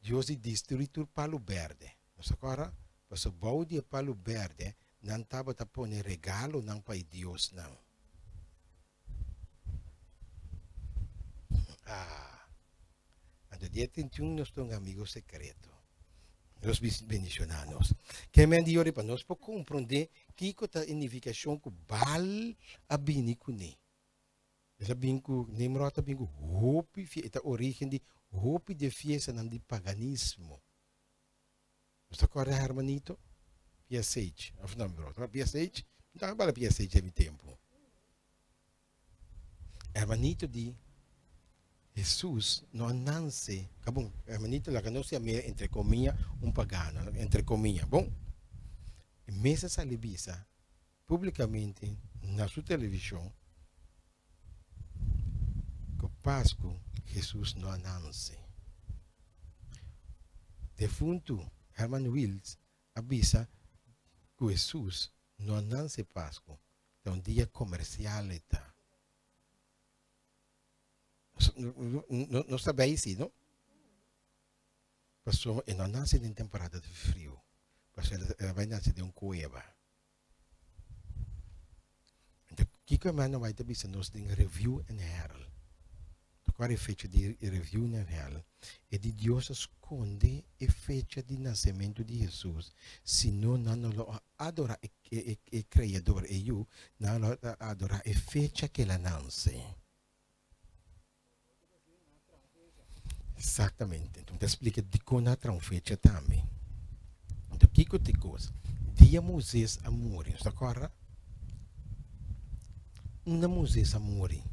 Dios di destruí tur palu bèrdè. Nos a kòrda? Pasobra bou di e palu bèrdè nan tabata pone regalonan pa e diosnan. Ah! Anto dia 31 nos ta un amigo sekreto. Dios bendishoná nos. Ke men di yori pa nos por komprondé kiko ta e nifikashon ku Baal a bini kuné. El a bin ku, Nimrod a bin ku hopi fie, e ta origen di hopi di e fiestanan di paganismo. Nos ta kòrda Hermanito? PSH, òf no bro, tabata PSH? Mi tabata bala PSH den mi tempu. Hermanito di Hesus no a nanse, ka bon, hermanito laga nos yam'é entre komia un pagano, entre komia, bon. E mes a sali bisa Públikamente na su televishon ku Pasku Hesus no a nanse. Defuntu Herman Wiels a bisa ku Hesus no a nanse Pasku, ta un dia komersial e ta. Nos ta bay si, no? Pasobra e no a nanse den temporada di friu, pasobra el a bay nanse den un kueba. Anto kiko e manda bai ta bisa nos den Review and Herald? Ta kua e fecha di Review and Herald? E di Dios a skonde e fecha di nasementu di Hesus, sino nan no lo a adora e e Kreador, e Yu, nan lo a adora e fecha ku el a nanse. Exactamente. Enton ta splika dikon nan a traha un fecha tambe. Enton kiko ta e kos? Dia Moises a muri, nos ta kòrda? Unda Moises a muri?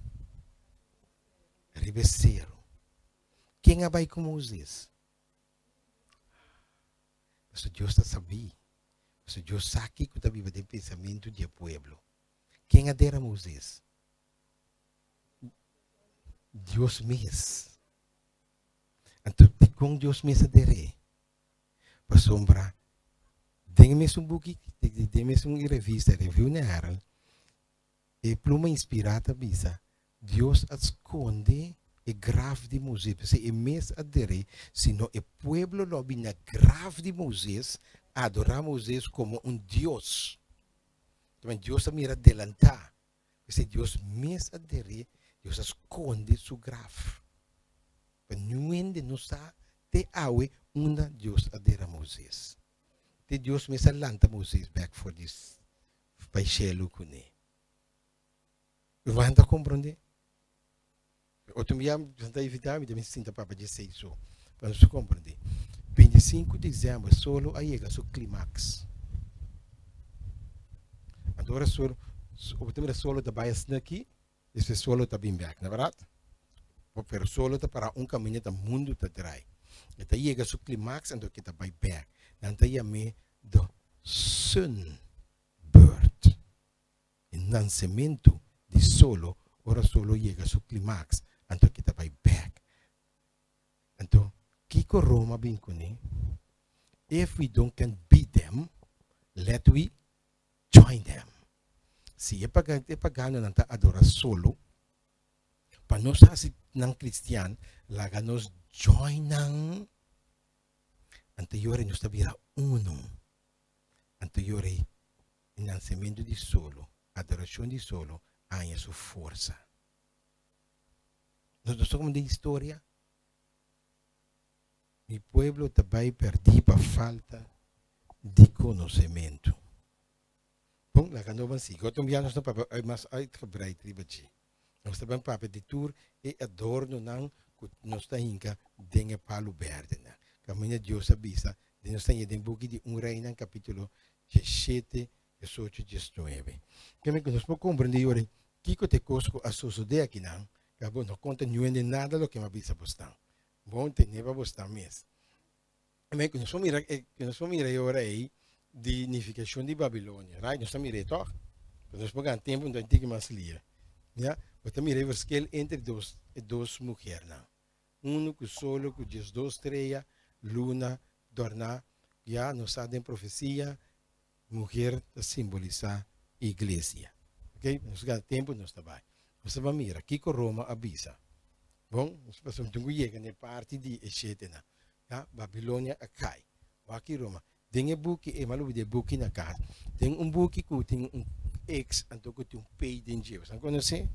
Riba e seru. Ken a bai ku Moises? Pasobra Dios ta sabí. Pasobra Dios sa kiko ta biba den pensamentu di e pueblo. Ken a dera Moises? Dios mes. Anto dikon Dios mes a der'é? Pasobra den e mesun buki, den e mesun revista, Review and Herald, e pluma inspirá ta bisa, Dios a skonde e graf di Moises, p'esei e mes a der'é, sino e pueblo lo a bini na graf di Moises, adorá Moises komo un dios. Dios a mira delantá. P'esei Dios mes a der'é, Dios a skonde su graf. Pa niun hende no sa te awe unda Dios a dera Moises. Te Dios mes a lanta Moises bèk for di bai shelu kuné. Ruman ta komprondé? Otro bia mi ta invitá mi ta bin sinta papia dje sei so pa nos komprondé. 25 desèmber solo a yega su klimaks. Anto ora solo, bo ta mira solo ta bai asina aki, despues solo ta bin bèk, no bèrdat? Pero solo ta pará un kaminda ta mundu ta drai. E ta yega su klimaks anto ke ta bai bèk. Nan ta yam'é the sunbird. E nansementu di solo ora solo yega su klimaks anto e kita bai bek. Anto kiko Roma bin kuné? If we don't can beat them, let we join them. Si e e paganonan ta adora solo, pa nos hasi nan kristian, laga nos join nan. Anto yora nos ta bira uno. Anto yora E nansementu di solo, adorashon di solo, a haña su forsa. Nos no sa komo den historia? Mi pueblo ta bai pèrdí pa falta di konosementu. Bon, laga nos ban sigui. Otro bia nos ta papia mas uitgebreid riba dje. Nos ta ban papia di tur e adornonan ku nos ta hinka den e palu bèrdenan. Kaminda Dios a bisa, den nos ta haña den buki di Un Reinan kapítulo 17, 18, 19. Keme ku nos por komprendé ora kiko ta e kos ku a sosodé akinan, ka bo no konta niun hende nada loke mi a bisa bosnan. Bon tene pa bosnan mes. Keme ku nos por mira, ku nos por mira e ora ei di nifikashon di Babilonia, right? Nos ta mira e tòg? Pero nos por gana tempu, no ta tiki mas lia. Ya, bo ta mira e verschil entre dos, e dos muhernan. Unu ku solo ku 12 strea, luna, dòrná, ya nos sa den profesia, muher ta simbolisá iglesia. Ok, nos gana tempu, nos ta bai. Nos ta bai mira kiko Roma a bisa. Bon, nos pasobra tin ku yega na e parti di e shetenan. Ya, Babilonia a kai. Wak i Roma. Den e buki ei, mi a lubida e buki na kas. Den un buki ku tin un X anto ku tin un P den dje. Boso a konosé?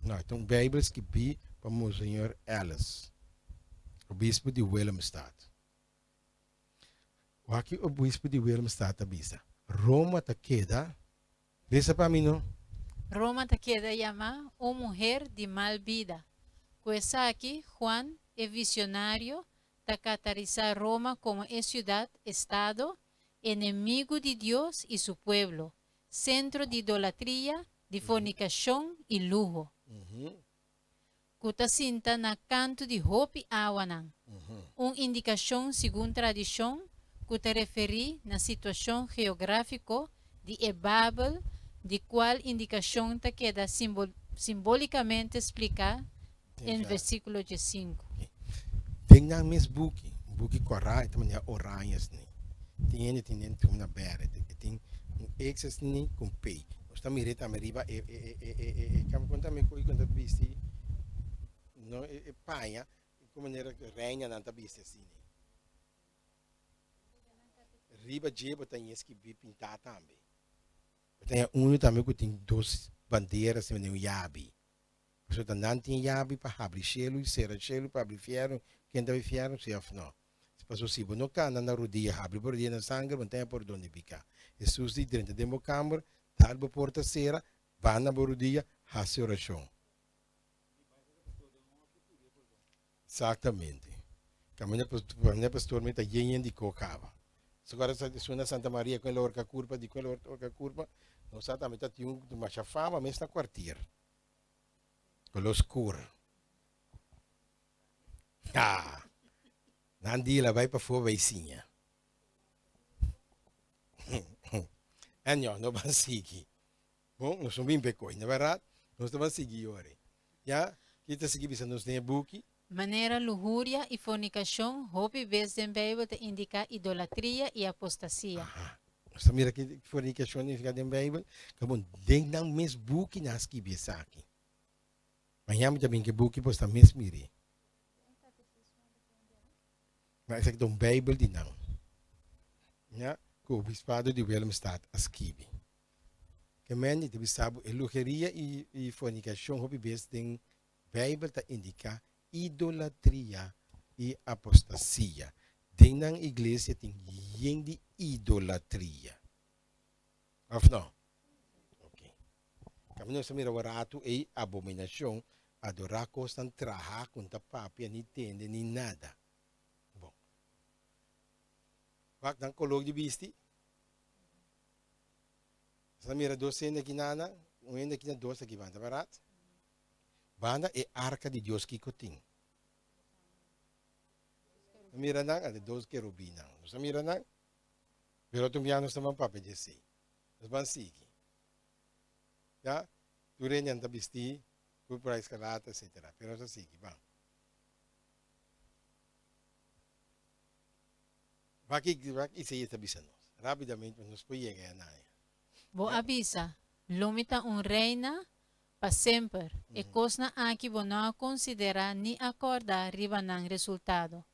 No, e ta un Beibel skibí pa Monseñor Ellis, obispo di Willemstad. Wak i obispo di Willemstad ta bisa, Roma ta keda Lesa pa mi no. Roma ta keda yamá un muher di mal bida. Ku esaki, Juan, e visionario, ta katarisá Roma komo e siudat, estado, enemigu di Dios i su pueblo, sentro di idolatria, di fornikashon i luho, ku ta sinta na kantu di hopi awanan, un indikashon segun tradishon ku ta referí na situashon geográfiko di e Babel di kual indikashon ta keda simbólikamente spliká den versíkulo diesinku. Den nan mes buki, un buki kòrá e ta manera oranje asina. Tin hende tin den tin una bèrdè, e tin un X asina ku un P. Nos ta mira e tambe riba e e e e e e kamba kon tambe ku ta bisti no e e paña ku manera reinanan ta bisti asina. Riba dje bo ta haña skibí pintá tambe. Bo ta haña unu tambe ku tin dos bandera asina den un yabi. Pasobra ta nan tin e yabi pa habri shelu i sera shelu, pa habri fièrnu, ken ta bai fièrnu si òf no. Pasobra si bo no kanda na rudia, habri bo rudia na sanger, bo no ta haña pordon di piká. Hesus di, Drenta den bo kamber, dal bo porta sera, ba na bo rudia, hasi orashon. Exactamente. Caminda caminda pastor mi ta yen yen di ko caba. So ahora sa suna Santa Maria con el orca curpa di con el orca curpa, no sa tambe ta tin un masha fama mes na kwartier. Color scur. Ah! Nan di la bai pafó bai siña. Anyhow, no ban sigui. Bon, nos no bin p'e koi, na bèrdat? Nos ta ban sigui yori. Ya, ki ta sigui bisa nos den e buki? Manera luhuria i fornikashon hopi bes den Beibel ta indiká idolatria i apostasia. Aha. Nos ta mira ki fornikashon nifiká den Beibel. Ka bon, den nan mes buki nan a skibi esaki. Mañana mi ta bin ku e buki pa boso ta mes mir'é. Ma esaki ta un Beibel di nan, ya, ku obispado di Willemstad a skibi. Ke men ta bisa bo e luheria i fornikashon hopi bes den Beibel ta indiká idolatria i apostasia. Den nan iglesia tin yen di idolatria. Òf no? Ok. Kaminda nos ta mira awor ratu ei abominashon, adorá kosnan trahá ku no ta papia ni tende ni nada. Bon. Wak nan koló di bisti. Nos ta mira dos hende aki nana, un hende aki na dos aki banda, barat? Banda e arka di Dios kiko tin? Nos mira nan, ante dos kerubinnan. Nos a mira nan? Pero otro bia nos ta ban papia di esei. Nos ban sigui. Ya, tur hendenan ta bistí púrpura escarlata, etcétera. Pero nos ta sigui, ban. Wak wak Isaías ta bisa nos. Rápidamente pa nos por yega e anaya. Bo a bisa, Lo mi ta un reina pa semper. E kosnan aki bo no a konsiderá ni a kòrda riba nan resultado.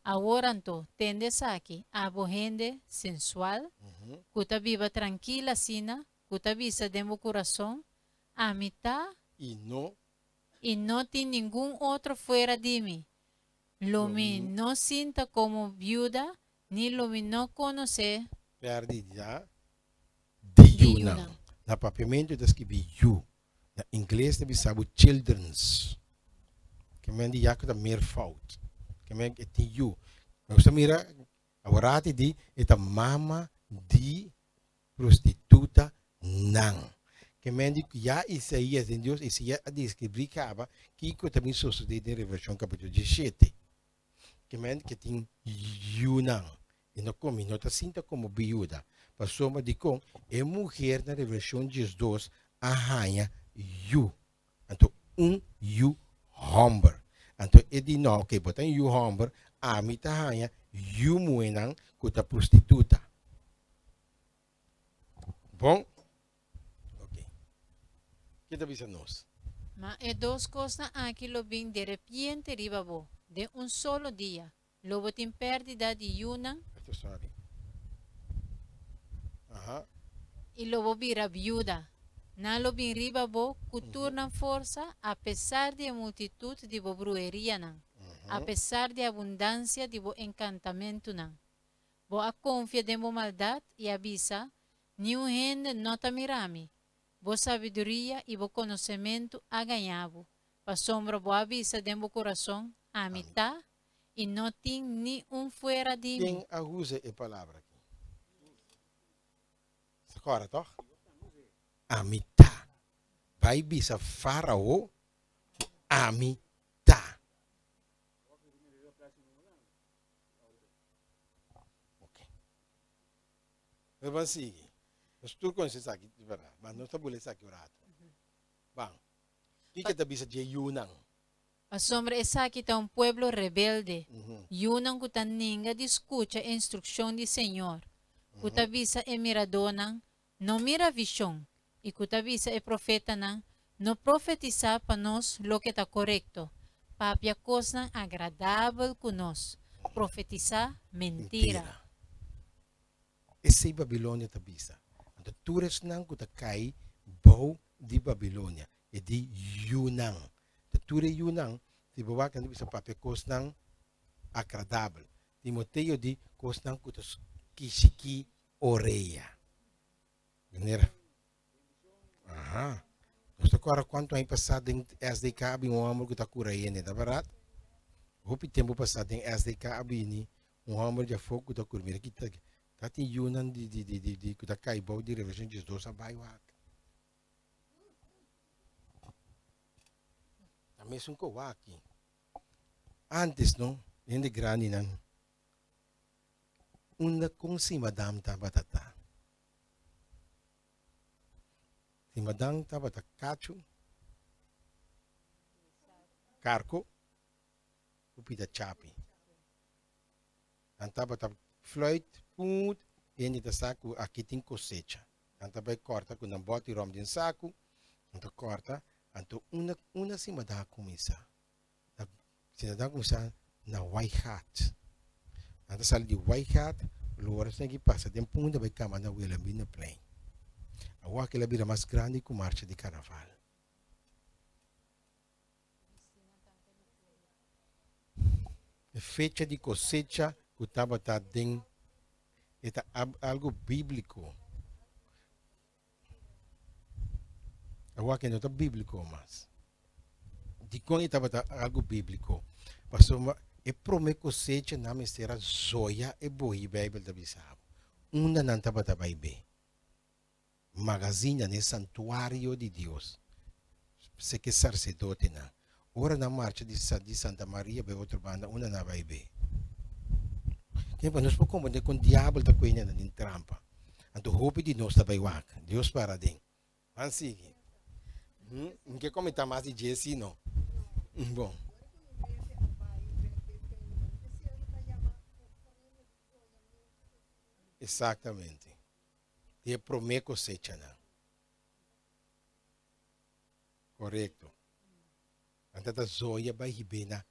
Awor anto, tende esaki, abo hende sensual, ku ta biba trankil asina, ku ta bisa den bo kurason, Ami ta, I no. I no tin ningun otro fuera di mi. Lo mi no sinta komo biuda, ni lo mi no konosé. Pèrdida di yunan. Na papiamentu ta skibi yu. Na ingles ta bisa bo childrens. Ke men di ya ku ta meervoud. Ke men e tin yu. Nos ta mira aworati di e ta mama di prostituta nan. Ke men di ku ya Isaías den Dios Isaías a deskribí kaba kiko ta bin sosodé den Revelashon kapitulo diesshete. Ke men ke tin yunan i no komi no ta sinta komo biuda pasobra dikon e muher na Revelashon diesdos a haña yu anto un yu hòmber anto e di no oke bo ta un yu hòmber ami ta haña yu muhénan ku ta prostituta bon oke ke ta bisa nos. Ma e dos kosnan aki lo bin direpiente riba bo, den un solo dia, lo bo tin pèrdida di yunan Sorry. Aha. i lo bo bira biuda. Nan lo bin riba bo ku tur nan forsa, apesar di e multitut di bo bruherianan, apesar di abundansia di bo enkantamentunan. Bo a konfia den bo maldat i a bisa, Niun hende no ta mira mi. Bo sabiduria i bo konosementu a gaña bo, pasobra bo a bisa den bo kurason, Ami ta, i no tin ni un fuera di mi. Ken a usa e palabra aki? Sakora, toch? Ami ta. Bai bisa Farao ku ami ta. Ok. Nos ban sigui. Nos tur conoce esaki, di berdad. Ma nos ta bula esaki un rato. Ban. Kiko ta bisa dje yunan? Pasobra esaki ta un pueblo rebelde, yunan ku ta ninga di skucha e instrukshon di Señor, ku ta bisa e miradónan, No mira vishon, i ku ta bisa e profetanan, No profetisá pa nos loke ta korekto, papia kosnan agradabel ku nos, profetisá mentira. Mentira. Esei Babilonia ta bisa. Anto tur esnan ku ta kai bou di Babilonia, e di yunan. Ta tur e yunan, si bo wak nan ta bisa papia kosnan agradabel. Timoteo di kosnan ku ta kishikí orea. Manera. Aha. Nos ta kòrda kuantu aña pasá den SDK a bin un hòmber ku ta kura hende, ta bèrdat? Hopi tempu pasá den SDK a bini un hòmber di afó ku ta kura. Mira ki ta ta tin yunan di di di di di ku ta kai bou di Revelashon 12 a bai wak. Ta mesun ku wak aki. Antes no, hende grandinan unda kon si madam tabata ta? Si madam tabata kachu, karko ku pida chapi. Nan tabata fluit puut, hende ta sa ku aki tin kosecha. Nan ta bai kòrta ku nan bòt di ròm den saku, nan ta kòrta, anto unda unda si madam a kuminsá? Na si madam a kuminsá na Waaigat. Nan ta sali di Waaigat, lora esnan ki pasa den punta bai kamba na Wilhelminaplein. Awor kila bira mas grandi ku marcha di karnaval. E fecha di kosecha ku tabata den e ta algu bíbliko. Awor aki no ta bíbliko mas. Dikon e tabata algu bíbliko? Pasobra e promé kosecha nan mester a zoya e bohi, Beibel ta bisa bo. Unda nan tabata bai be? Magazina n'e santuario di Dios, seke sarsedotenan. Ora nan marcha di di Santa Maria bai otro banda, unda nan bai be? Tempo nos por comprende con diabel ta cuende nan den trampa. Anto hopi di nos ta bai wak. Dios para den. Ban sigui. N ke comenta mas di dje si no. Bon. Exactamente. Di e promé kosechanan. Korekto. Nan ta ta zoya bai hib'é na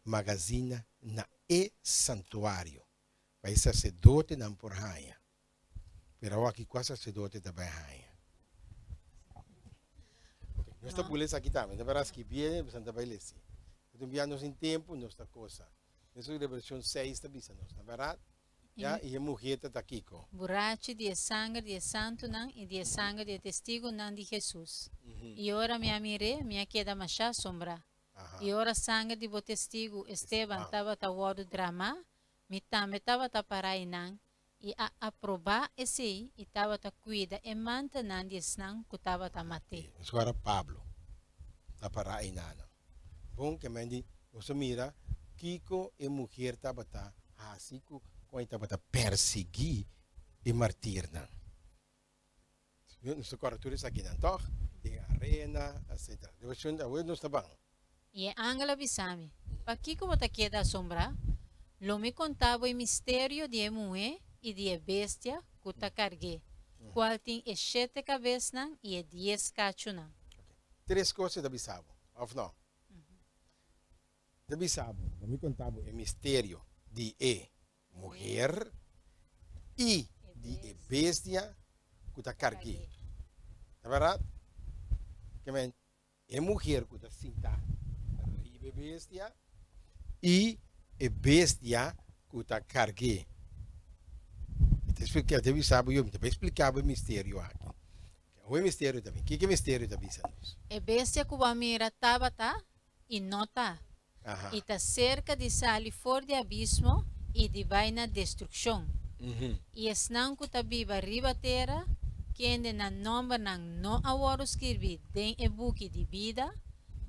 magazina na e santuario, pa e saserdotenan por haña. Pero awor aki kua saserdote ta bai haña? Ok, nos ta bula esaki tambe. Ta para skibié, nos ta bai lesi. Ta un bia nos tin tempu, nos ta kosa. Esun Revelashon seis ta bisa nos, ta bèrdat? Ya, i e muhé ta ta kiko? Burachi di e sanger di e santunan i di e sanger di e testigunan di Hesus. I ora mi a mir'é, mi a keda mashá asombrá. I ora sanger di bo testigu Esteban tabata wòrdu dramá, mi tambe tabata pará einan i a aprobá esei i tabata kuida e mantelnan di esnan ku tabata mat'é. Ora Pablo ta pará einanan, bon ke men di, Nos a mira kiko e muher tabata hasi ku kon e tabata persiguí e martirnan. Nos ta kòrda tur esakinan, tòg? Den arena, etsetera. Devoshon, awor nos ta ban. I e angel a bisa mi, Pakiko bo ta keda asombrá? Lo mi konta bo e misterio di e muhé i di e bestia ku ta karg'é, kual tin e shete kabesnan i e dies kachunan. Tres kos e ta bisa bo, òf no? Ta bisa bo, lo mi konta bo e misterio di e muher i di e bestia ku ta karg'é. Ta bèrdat? Ke men e muher ku ta sinta riba e bestia i e bestia ku ta karg'é. Mi ta splika, ta bisa bo yo, mi ta bai splika bo e misterio aki. Hoe e misterio ta bin? Kiko e misterio ta bisa nos? E bestia ku bo a mira tabata i no ta, i ta serka di sali for di abismo i di bai na destrukshon. I esnan ku ta biba riba tera, kende nan nòmbernan no a wòrdu skirbí den e buki di bida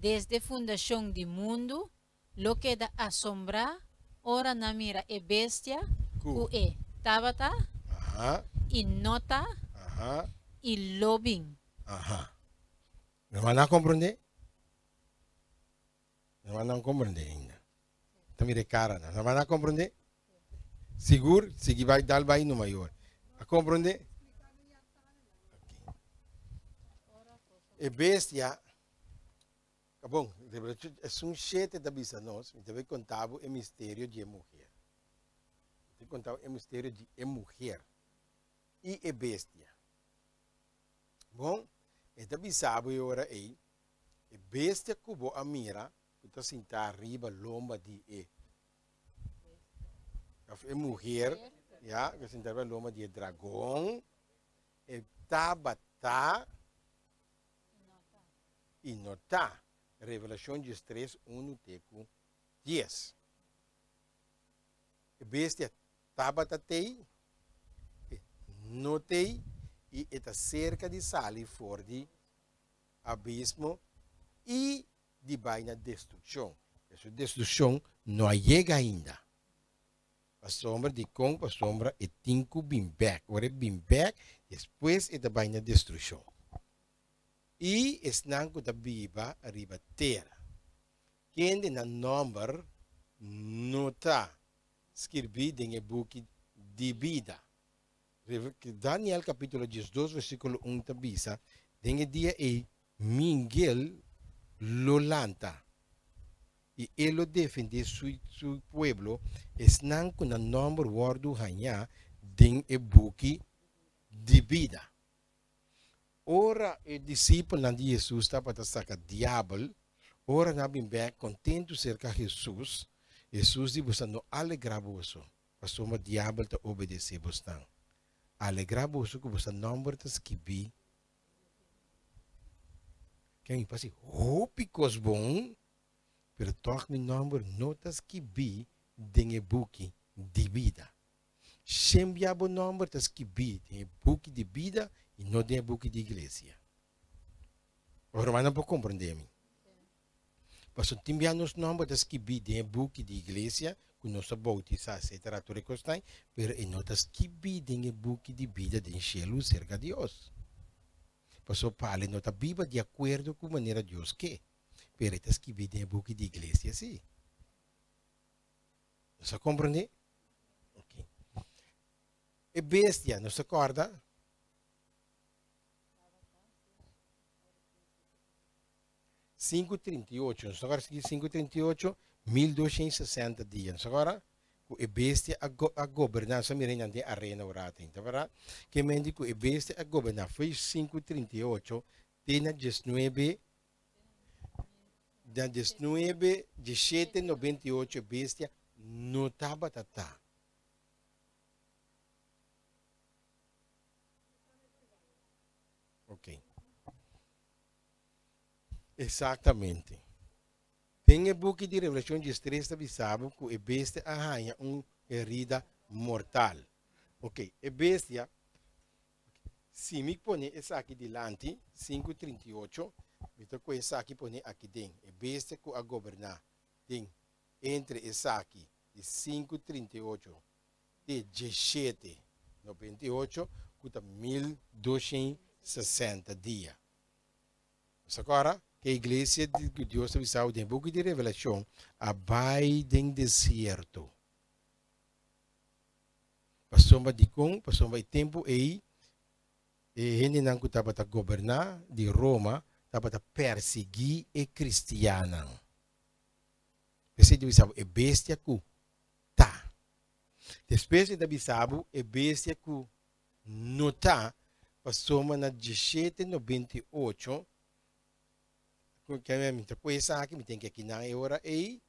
desde fundashon di mundu, lo keda asombrá ora nan mira e bestia ku e tabata i no ta i lo bin. Mi a komprondé? Mi no a komprondé ainda. Ta mira e karanan. Mi a komprondé? Sigur, sigui bai, dal bai no mayor. A komprondé? E bestia, bon, esun shete ta bisa nos, mi ta bai konta bo e misterio di e muher. Mi ta konta bo e misterio di e muher i e bestia. Bon, e ta bisa bo e ora ei, e bestia ku bo a mira ku ta sintá riba lomba di e òf e muher, ya, ku ta sintá riba lomba di e dragon, e tabata i no ta. Revelashon diestres, unu te ku dies. E bestia tabata tei, e no tei i e ta serka di sali for di abismo i di bai na destrukshon. Su destrukshon no a yega ainda. Pasobra dikon? Pasobra e tin ku bin bèk. Ora e bin bèk, despues e ta bai na destrukshon. I esnan ku ta biba riba tera, kende nan nòmber no ta skirbí den e buki di bida. Daniel kapítulo diesdos versíkulo un ta bisa, Den e dia ei Mingel lo lanta, i e lo defendé su pueblo, esnan ku nan nòmber wòrdu hañá den e buki di bida. Ora e disipelnan di Hesus tabata saka diabel, ora nan a bin bèk kontentu serka Hesus, Hesus di, Boso no alegrá boso, pasobra diabel ta obedesé bosnan. Alegrá boso ku boso nòmber ta skibí. Ken mi pasi hopi kos bon, pero tòg mi nòmber no ta skibí den e buki di bida. Shembia bo nòmber ta skibí den e buki di bida i no den e buki di iglesia. Bo rumannan por komprendé mi. Pasobra tin bia nos nòmber ta skibí den e buki di iglesia ku nos a boutisá etcetera tur e kosnan, pero e no ta skibí den e buki di bida den shelu serka Dios. Pasobra pale no ta biba di akuerdo ku manera Dios ke, pero e ta skibí den e buki di iglesia sí. Nos a komprendé? Ok. E bestia, nos ta kòrda? Sinku 38, nos ta kòrda sigui sinku 38, 1260 dia. Nos ta kòrda ku e bestia a, go, a goberná, nos a mira nan den arena un rato, ta bèrdat? Ke men di ku e bestia a goberná foi sinku 38 te na 19 Na diesnuebe dieshete nobenta i ocho e bestia no tabata ta. Ok. Exactamente. Den e buki di Revelacion diestres ta bisa bo cu e bestia a haña un herida mortal. Ok, e bestia Si mi pone esaki dilanti, sinku 38, mi ta kohe esaki pone aki den, e bestia ku a goberná den entre esaki di sinku 38 te djeshete 98, ku ta 1260 dia. Nos a kòrda ku e iglesia di ku Dios ta bisa den e buki di Revelashon a bai den desierto. Pasobra dikon? Pasobra e tempu ei e hendenan ku tabata goberná di Roma tabata persiguí e kristiannan. P'esei ta bisa bo e bestia ku ta. Despues e ta bisa bo e bestia ku no ta, pasobra na 1798, mi ta ku esaki, mi tin ke kinan e ora ei,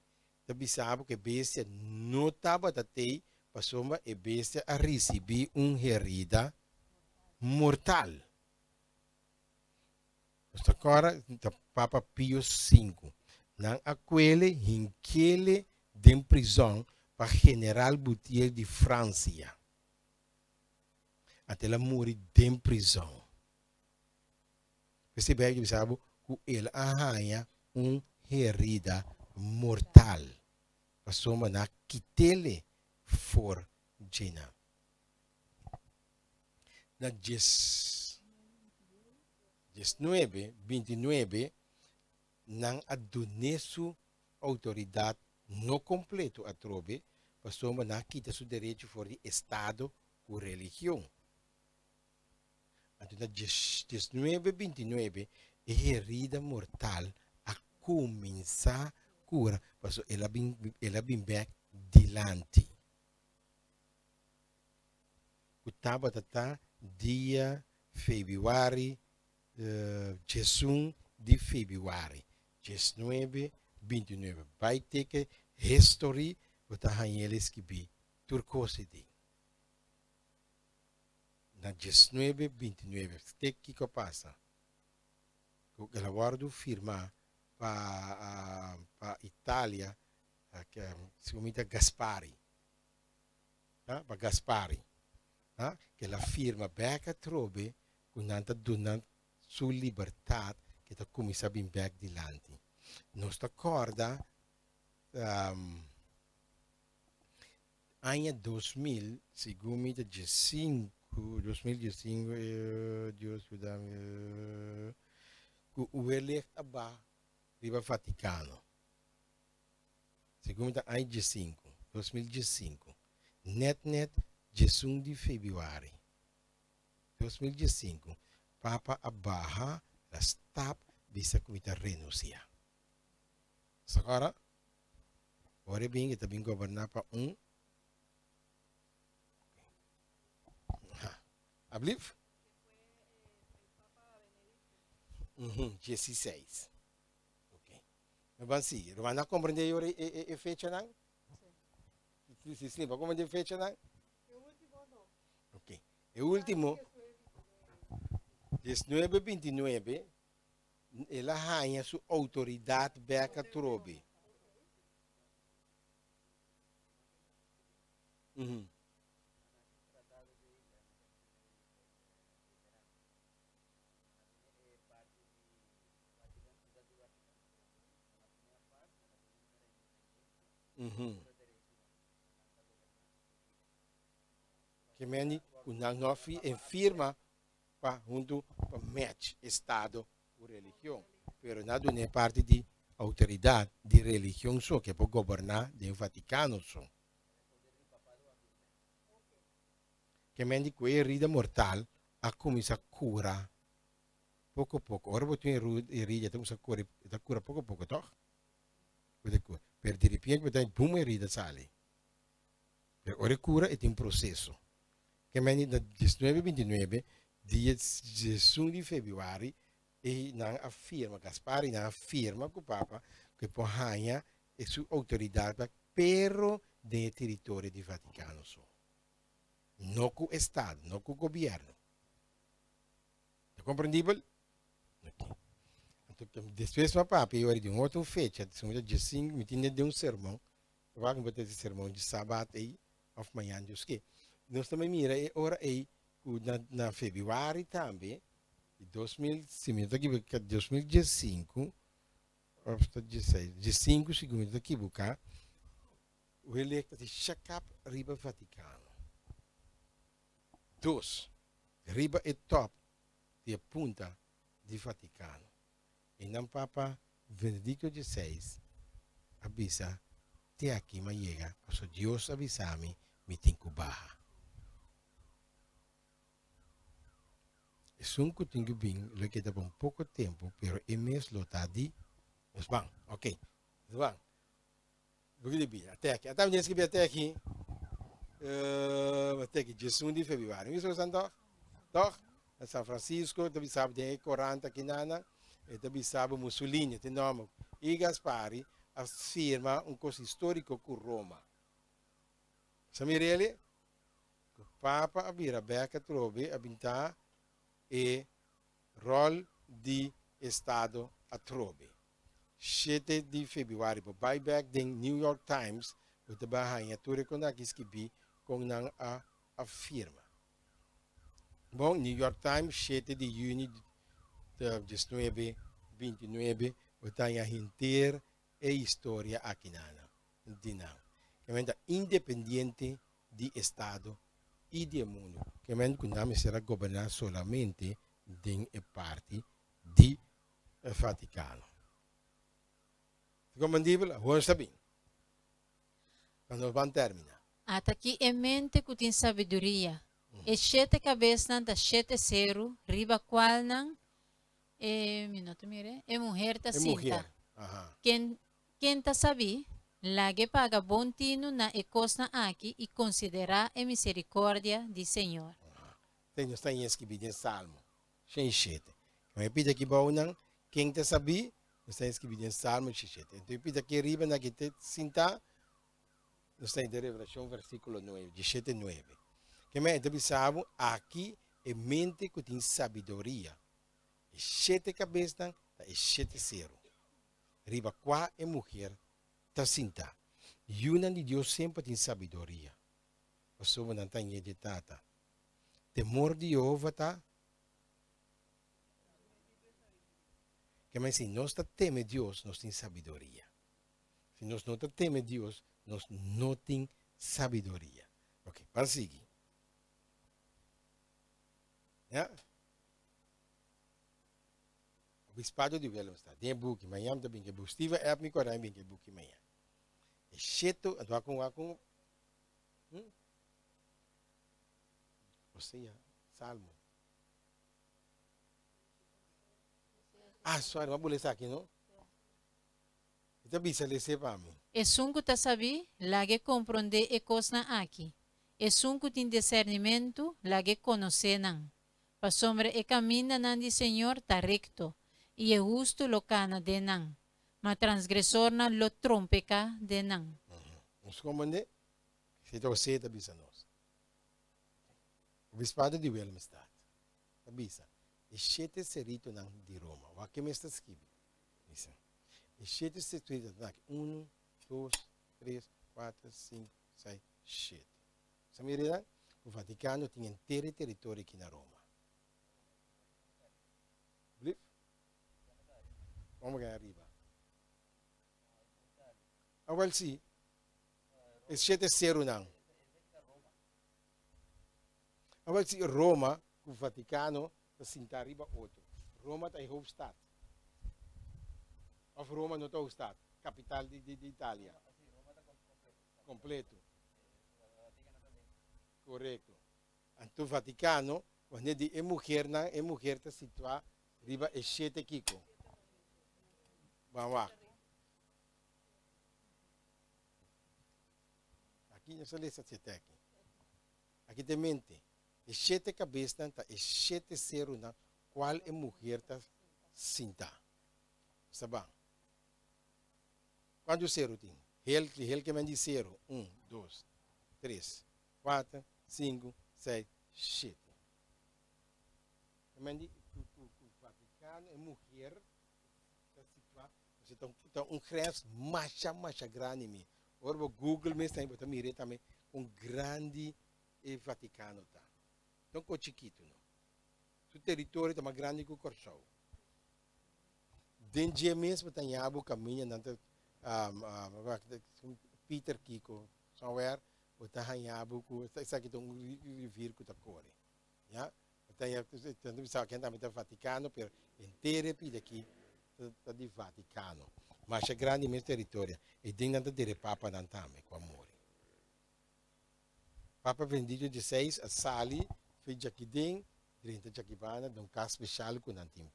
ta bisa bo ku e bestia no tabata tei, pasobra e bestia a risibí un herida mortal. Nos ta kòrda ta Papa Pio sinku. Nan a kuele hinkele den prizòn pa General Boutier di Fransia. Anto el a muri den prizòn. P'esei Beibel ta bisa bo ku el a haña un herida mortal pasobra nan a kit'ele for dje nan. Na 19, 29, nan a dun'é su outoridat no kompleto atrobe, pasobra nan a kita su derecho for di estado ku religion. Anto na 19, 29, e herida mortal a kuminsá kura, pasobra el a bin, el a bin bèk dilanti. Ku tabata ta dia febiuari 11 di febiuari 19 29. Bai teke history bo ta haña el eskibí tur kos ei den. Na 19 29 te kiko a pasa ku el a wòrdu firmá pa pa Italia segun mi ta Gaspari. Pa Gaspari, ke el a firma bek atrobe ku nan ta duna su libertat ke ta kuminsá bin bek dilanti. Nos ta kòrda aña 2000, segun mi ta 15, 2015, Dios yuda mi, ku wellicht a baha riba Vatikano. Segun mi ta aña 15, 2015, nèt nèt 11 di febrüari 2015, Papa a baha la stap bisa ku mi ta renunsiá. Sa ora? Ora e bin e ta bin goberná pa un Ha. Ablief? 16. Ok. No ban sigui. Ruman a comprende e ora e, e, e fechanan? Sí. Sí, sí, ba comprende e fechanan? E último no. Ok. E último, 1929, el a haña su autoridad bek atrobe. Mm Ke meni ku nan no a e firma pa huntu pa match estado ku religion, pero nan a duna e parti di outoridat di religion so ke por goberná den Vatikano so. Ke meni ku e herida mortal a kuminsá kura poko poko. Ora bo tin herida e ta kuminsá kore, e ta kura poko poko tòg? Bo ta kura. Pero di repente bo ta bum herida sali. Pero ora e kura e tin un proseso. Ke meni na 19 29 dia 11 di februari e nan a firma, Gaspari nan a firma ku Papa ku e por haña e su outoridat bak pero den e teritorio di Vatikano so. No ku estado, no ku gobierno. Ta komprendibel? Ok. Anto, despues mi a papia yori di un otro fecha, segun ta 15, mi tin den un sermon, wak mi por ta e sermon di sabat ei, of mañan Dios ke. Nos ta mira e ora ei ku na, na februari tambe, di 2000, si mi no ta ekiboká, 2015, of ta 16, 15 segun mi no ta ekiboká, welek ta shakap riba Vatikano. Dos, riba e top di e punta di Vatikano. Einan Papa Benedicto XVI a bisa, Te aki m'a yega, pasobra Dios a bisa mi, mi tin ku baha. Esun ku tin ku bin lo keda pa un poko tempu, pero e mes lo ta di nos ban. Ok, nos ban. Buki di Biblia, ate aki. Ata mi tin skibi ate aki. Uh, ate aki, 11 di februari. Mi so san toch? Toch? Na San Francisco, ta bisabo den e korant aki nana, e ta bisabo Mussolini, te nome. I Gaspari a firma un kos historiko ku Roma. Sa mi rele? Ku Papa a bira bek atrobe a binta e rol di estado atrobe. 7 di febrüari bo bai bek den New York Times bo ta bai haña tur e kon aki skibí kon nan a a firma. Bon, New York Times 7 di yüni 1929 bo ta haña henter e historia aki nan di nan. Ke ta independiente di estado i di e mundu. Ke men ku nan mester a goberná solamente den e parti di Vaticano. Comprendibel? Hoor sabi. Pa nos ban termina. Ata aki e mente ku tin sabiduria. E shete kabesnan ta shete seru, riba kualnan e minuto mire, e muher ta E sinta. muher. Aha. Ken, ken ta sabi, lag'é paga bon tinu na e kosnan aki i konsiderá e miserikòrdia di Señor. Te nos ta skibi den Salmo 107. Mi pidi aki bou nan, ken ta sabí, nos ta skibi den Salmo 107. Anto mi pidi aki riba na ki te sinta, nos ta den Revelashon versíkulo 9, 17, 9. Ke men ta bisa bo aki e mente ku tin sabiduria. E shete kabesnan ta e shete seru, riba kua e muher ta sinta. Yunan di Dios semper tin sabiduria, pasobra nan ta hañ'é di Tata. Temor di Yehova ta Ke men si nos ta teme Dios, nos tin sabiduria. Si nos no ta teme Dios, nos no tin sabiduria. Ok, ban sigui. Ja? Obispado di Willemstad, den e buki, mañana mi ta bin ku e buki. Steven app mi kòrda mi bin ku e buki mañana. E shetu, anto wak un, wak un, hm? Osea, Salmo. Ah, sorry, m'a bula esaki, no? E ta bisa lese pa mi. Esun ku ta sabí, lag'é komprondé e kosnan aki. Esun ku tin disernimentu, lag'é konosé nan. Pasobra e kamindanan di Señor ta rekto, i e hustu lo kana den nan, ma transgresornan lo trompeká den nan. Nos komprondé? Esei ta Hosea ta bisa nos. Obispado di Willemstad ta bisa e shete seritonan di Roma. Wak ke mes ta skibi. Bisa e shete seritonan aki, unu, dos, tres, kuater, sinku, seis, shete. Sa mira nan? Ku Vatikano tin henter e teritorio aki na Roma. Blief? Vamos gai ariba. Awel si, e shete serunan. Awel si Roma ku Vatikano ta sinta riba otro. Roma ta e hoofdstad. Of Roma no ta hoofdstad, kapital di di Italia. Kompleto. Korekto. Anto Vatikano, wanneer di e muhernan, e muher ta situá riba e shete kiko? Ban wak. Aki nos a lesa shete aki. Aki ta e mente. E shete kabesnan ta e shete serunan kual e muher ta sintá. Sta ban. Kuantu seru tin? Hel, hel ke men di seru. Un, dos, tres, kuater, sinku, seis, shete. Ke men di ku, ku, ku Vatikano e muher ta situá, ta un, ta un grens masha, masha grandi mi. Ora bo Google mes tambe bo ta mira tambe kon grandi e Vatikano ta. No kon chikitu no. Su teritorio ta mas grandi ku Kòrsou. Den dje mes bo ta haña bo kaminda nan ta Peter Kiko somewhere bo ta haña bo ku esaki ta un rivier ku ta kore ya bo ta haña nan ta bisa ken tambe ta Vatikano pero henter e pida aki ta di Vatikano masha grandi mes teritorio e den nan ta dere papanan tambe ku a muri. Papa Benedicto XVI a sali fe djaki den. Drenta djakibanda den un kas speshal ku nan tin.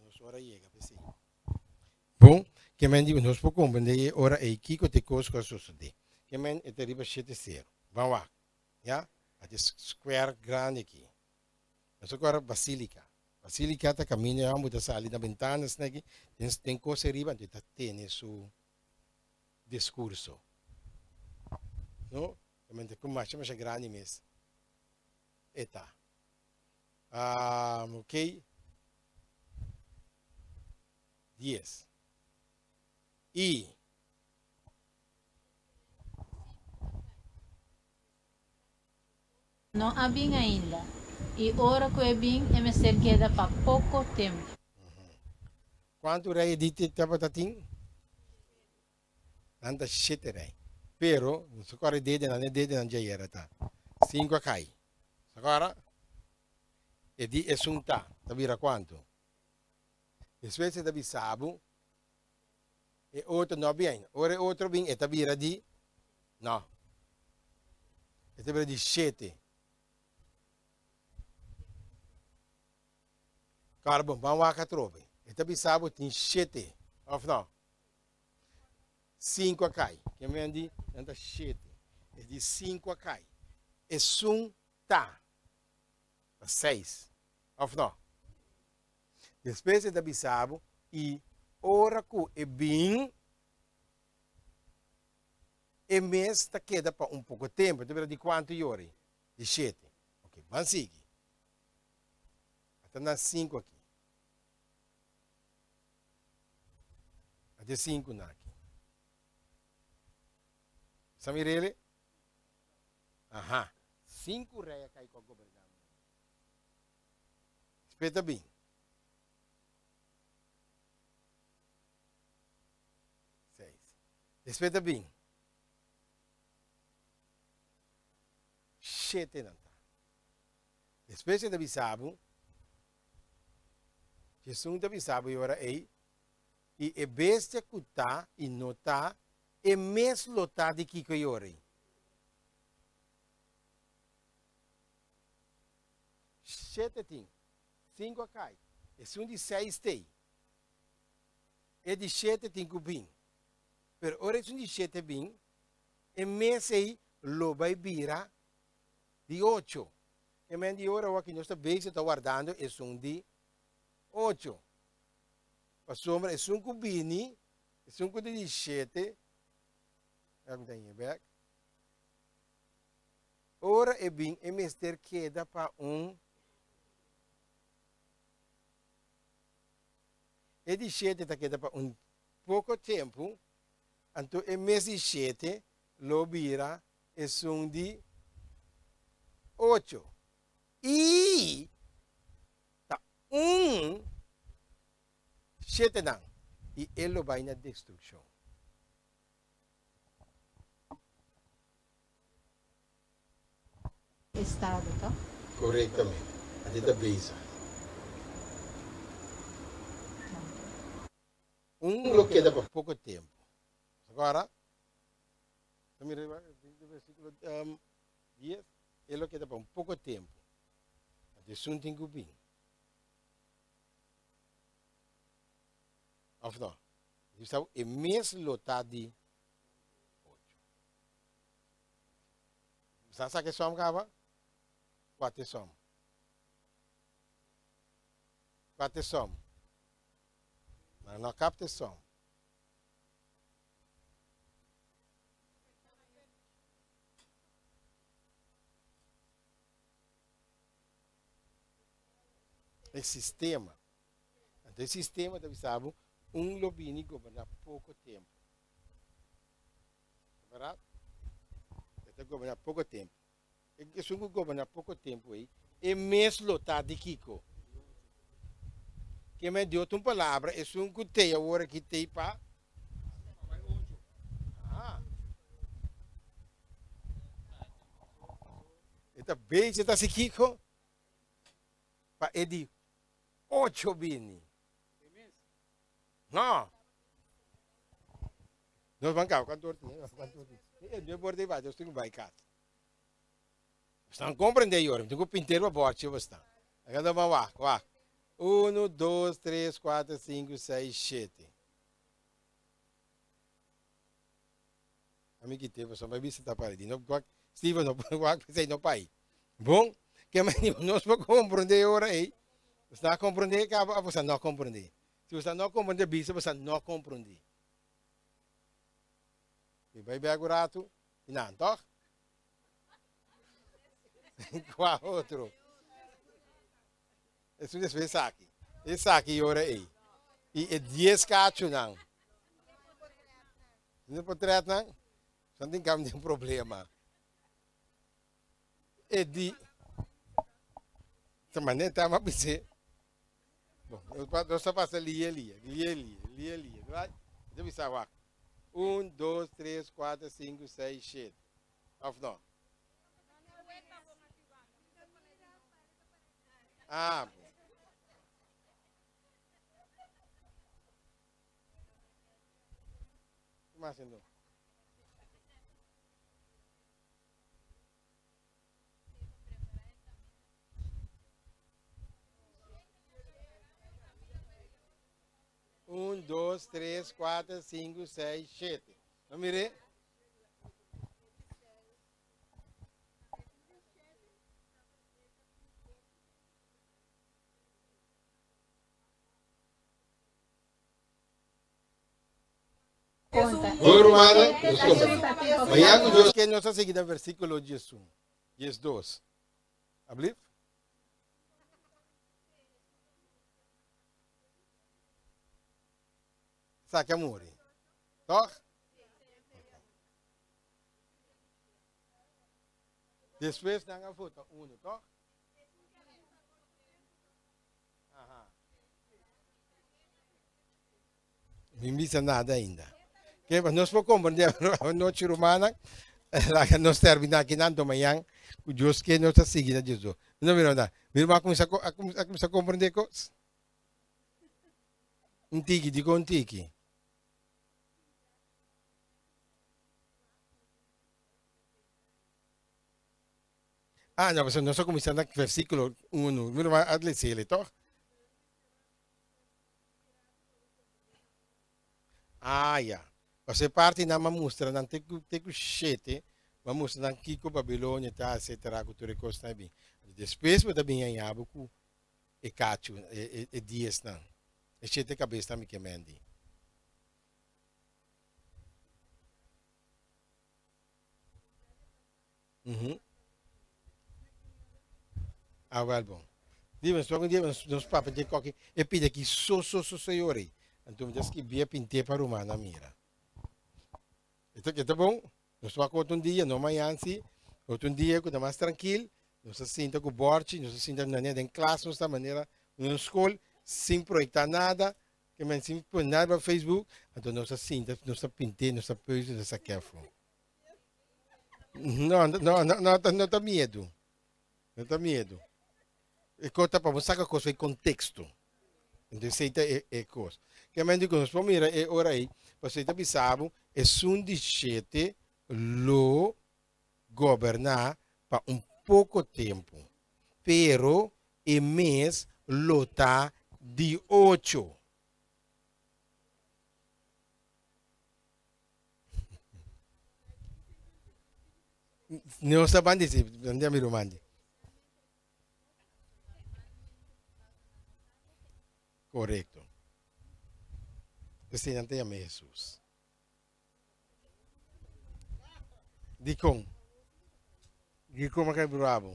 Nos ora yega p'esei. Bon, ke men di nos por komprendé e ora ei kiko ta e kos ku a sosodé. Ke men e ta riba shete seru. Ban wak. Ya, a ta e square grandi aki. Nos a kòrda Basílika. Basílika ta kaminda e hòmber ta sali na bentana asina aki, den den kos ariba, anto e ta tene su diskurso. No? Ta mester ku masha masha grandi mes e ta. Ok. Dies. I. No a bin ainda, i ora ku e bin e mester keda pa poko tempu. Kuantu rei e di tabata tin? Nan ta shete rei. Pero, nos a kòrda e dedenan, e dedenan djayer ta sinku a kai. Nos a kòrda? E di esun ta, ta bira kuantu? Despues e ta bisa bo, e otro no a bin ainda. Ora e otro bin, e ta bira di, no, e ta bira di shete. Kòrda bon, ban wak atrobe. E ta bisa bo tin shete, òf no? Sinku a kai. Ke men di nan ta shete. E di sinku a kai. Esun ta ta seis. Of no? Despues e ta bisa bo i ora ku e bin e mes ta keda pa un poko tempu. Ta bira di kuantu yori? Di shete. Ok, ban sigui. A ta nan sinku aki. A dje sinku na aki. Sa mirele? Aha. Sinku rei a kai ku a goberná mundu. Speta bin. Seis. Despues ta bin. Shete nan ta. Despues e ta bisa bo, Jesús ta bisa bo e ora ei, i e bestia ku ta i no ta, e mes lo ta di kiko e ora ei? Shete tin, sinku a kai, esun di seis t'ei. E di shete tin ku bin. Pero ora esun di shete bin, e mes ei lo bai bira di ocho. E men di ora awor ki nos ta bezig ta wardando esun di ocho. Pasobra esun ku bini, esun ku ta di shete, ya mi ta hña bek, ora e bin e mester keda pa un, e di shete ta keda pa un poko tempu, anto e mes di shete lo bira esun di ocho i ta un shetenan i e lo bai na destrukshon. Estado, to? Korektamente. Ate ta bezig. Un lo keda pa poko tempu. Agora, Ta mira riba e versíkulo dies, e lo keda pa un poko tempu. Anto esun tin ku bin. Òf no? Di sa e mes lo ta di ocho. Sa sa ke som kaba? Kua te som? Kua te som? Nan no kap te som. E sistema. Anto e sistema ta bisa bo un lo bini goberná poko tempu. Bèrdat? E ta goberná poko tempu. Esun ku goberná poko tempu ei, e mes lo ta di kiko? Ke men di otro un palabra, esun ku tei awor aki tei pa E ta bezig ta hasi kiko? Pa e di ocho bini. No. Nos ban kaba kantoor tin, kantoor tin. E no por de bai, nos tin ku bai kas. Bosnan komprendé yora, mi tin ku pinter pa bòrchi bosnan. Aka ta ban wak, wak. Unu, dos, tres, kuater, sinku, seis, shete. Ami kite pasobra bai bisa ta pare di no wak Steven no wak pesei no pai. Bon, ke mani nos por komprendé e ora ei. Bosnan a komprendé kaba òf bosnan no a komprendé? Si bosnan no a komprendé bisa bosnan no a komprendé. Mi bai bek un ratu i nan, tòg? Kua otro? Esun despues esaki. Esaki i ora ei. I e dies kachunan. Tin potretnan? San tin kam den problema. E di. Ta manera ta ma bis'é. Bon, nos ta pasa lie lie, lie lie, lie lie. Right? Ta bisa wak. Un, dos, tres, kuater, sinku, seis, shete. Of no? Ah, bon. Ki mas endo? Un, dos, tres, kuater, sinku, seis, shete. No mir'é? Bon rumannan, nos komprendé. Mañan ku Dios ke nos ta sigui na versíkulo diesun, diesdos. Ablief? Esaki a muri, tòg? Despues nan a vota uno, tòg? Aha. Mi bisa nada ainda. Ke nos por comprende anochi rumannan, laga nos termina aki nan to mañan ku Dios ke nos ta sigui na Jesus. No mira na, mi ruman a kuminsá a kuminsá comprende kos. Un tiki, dikon un tiki? Ah, no, pasobra nos a kuminsá na versíkulo unu. Mi ruman a lesele, tòg? Ah, ya. Pasobra e partinan m'a mustra nan te ku te ku shete, m'a mustra nan kiko Babilonia ta, etsetera, ku tur e kosnan a bin. Despues bo ta bin haña bo ku e kachu, e e diesnan, e shete kabesnan mi ke mendi. Mhm. Ah, wel bon. Di nos un dia nos papa dje koki e pidi aki so so so so yori. Anto mi ta skibie pinte pa rumana mira. Esta ke ta bon. Nos wak otro un dia, no mañan si. Otro un dia ku ta mas trankil. Nos ta sinta ku borchi, nos ta sinta manera den klas nos ta manera un skol sin proyekta nada. Ke men sin pone nada pa Facebook. Anto nos ta sinta, nos ta pinte, nos ta peuze, nos ta careful. No, no, no, no, no ta miedu. No ta miedu. E kos ta pa bo saka kos fo'i konteksto. Entonces esei ta e, e kos. Ke men di ku nos por mira e ora ei, pasobra e ta bisa bo, esun di shete lo goberná pa un poko tempu, pero e mes lo ta di ocho. No sa bandi si, bandi amigo mandi. Correcto. P'esei nan ta yama Jesus. Dikon? Dikon a kai brabo?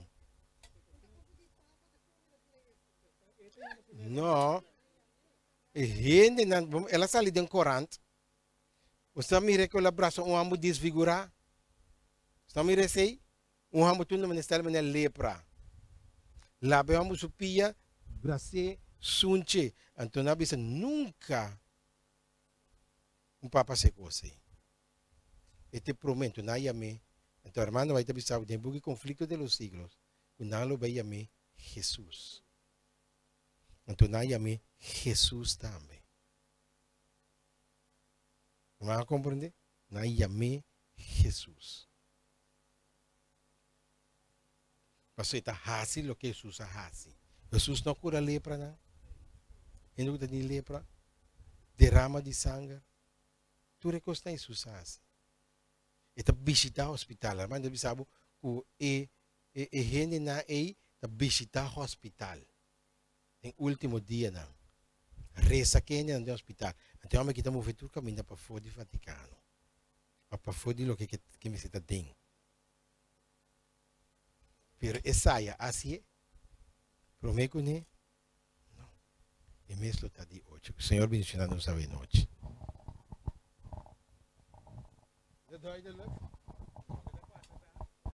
No. E hendenan, el a sali den korant. Bo ta mira ku el a brasa un hamber disfigurá? Bo ta mira esei? Un hamber tur na manera manera lepra. Laba e hamber su pia, bras'é, sunch'é. Anto nan a bisa, Nunka un papa hasi e kos ei. E ta e promé. Anto nan a yam'é. Anto Armando bai ta bisa bo den e buki Conflicto de los Siglos ku nan lo bai yam'é Hesus. Anto nan a yam'é Hesus tambe. Nan a komprendé? Nan a yam'é Hesus. Pasobra e ta hasi loke Hesus a hasi. Hesus no a kura lepranan? Hende ku ta tin lepra, derama di sanger, tur e kosnan Hesus a hasi. E ta bishitá hospital. Hermano, mi ta bisa bo ku e e hendenan ei ta bishitá hospital den último dianan. Resa ku e hendenan den hospital. Anto e hòmber aki ta move tur kaminda pafó di Vatikano, òf pafó di loke ke mester ta den. Pero e saya hasié promé kuné? No. E mes lo ta di ocho. Ku Señor bendiciona nos awe nochi. Is dat duidelijk?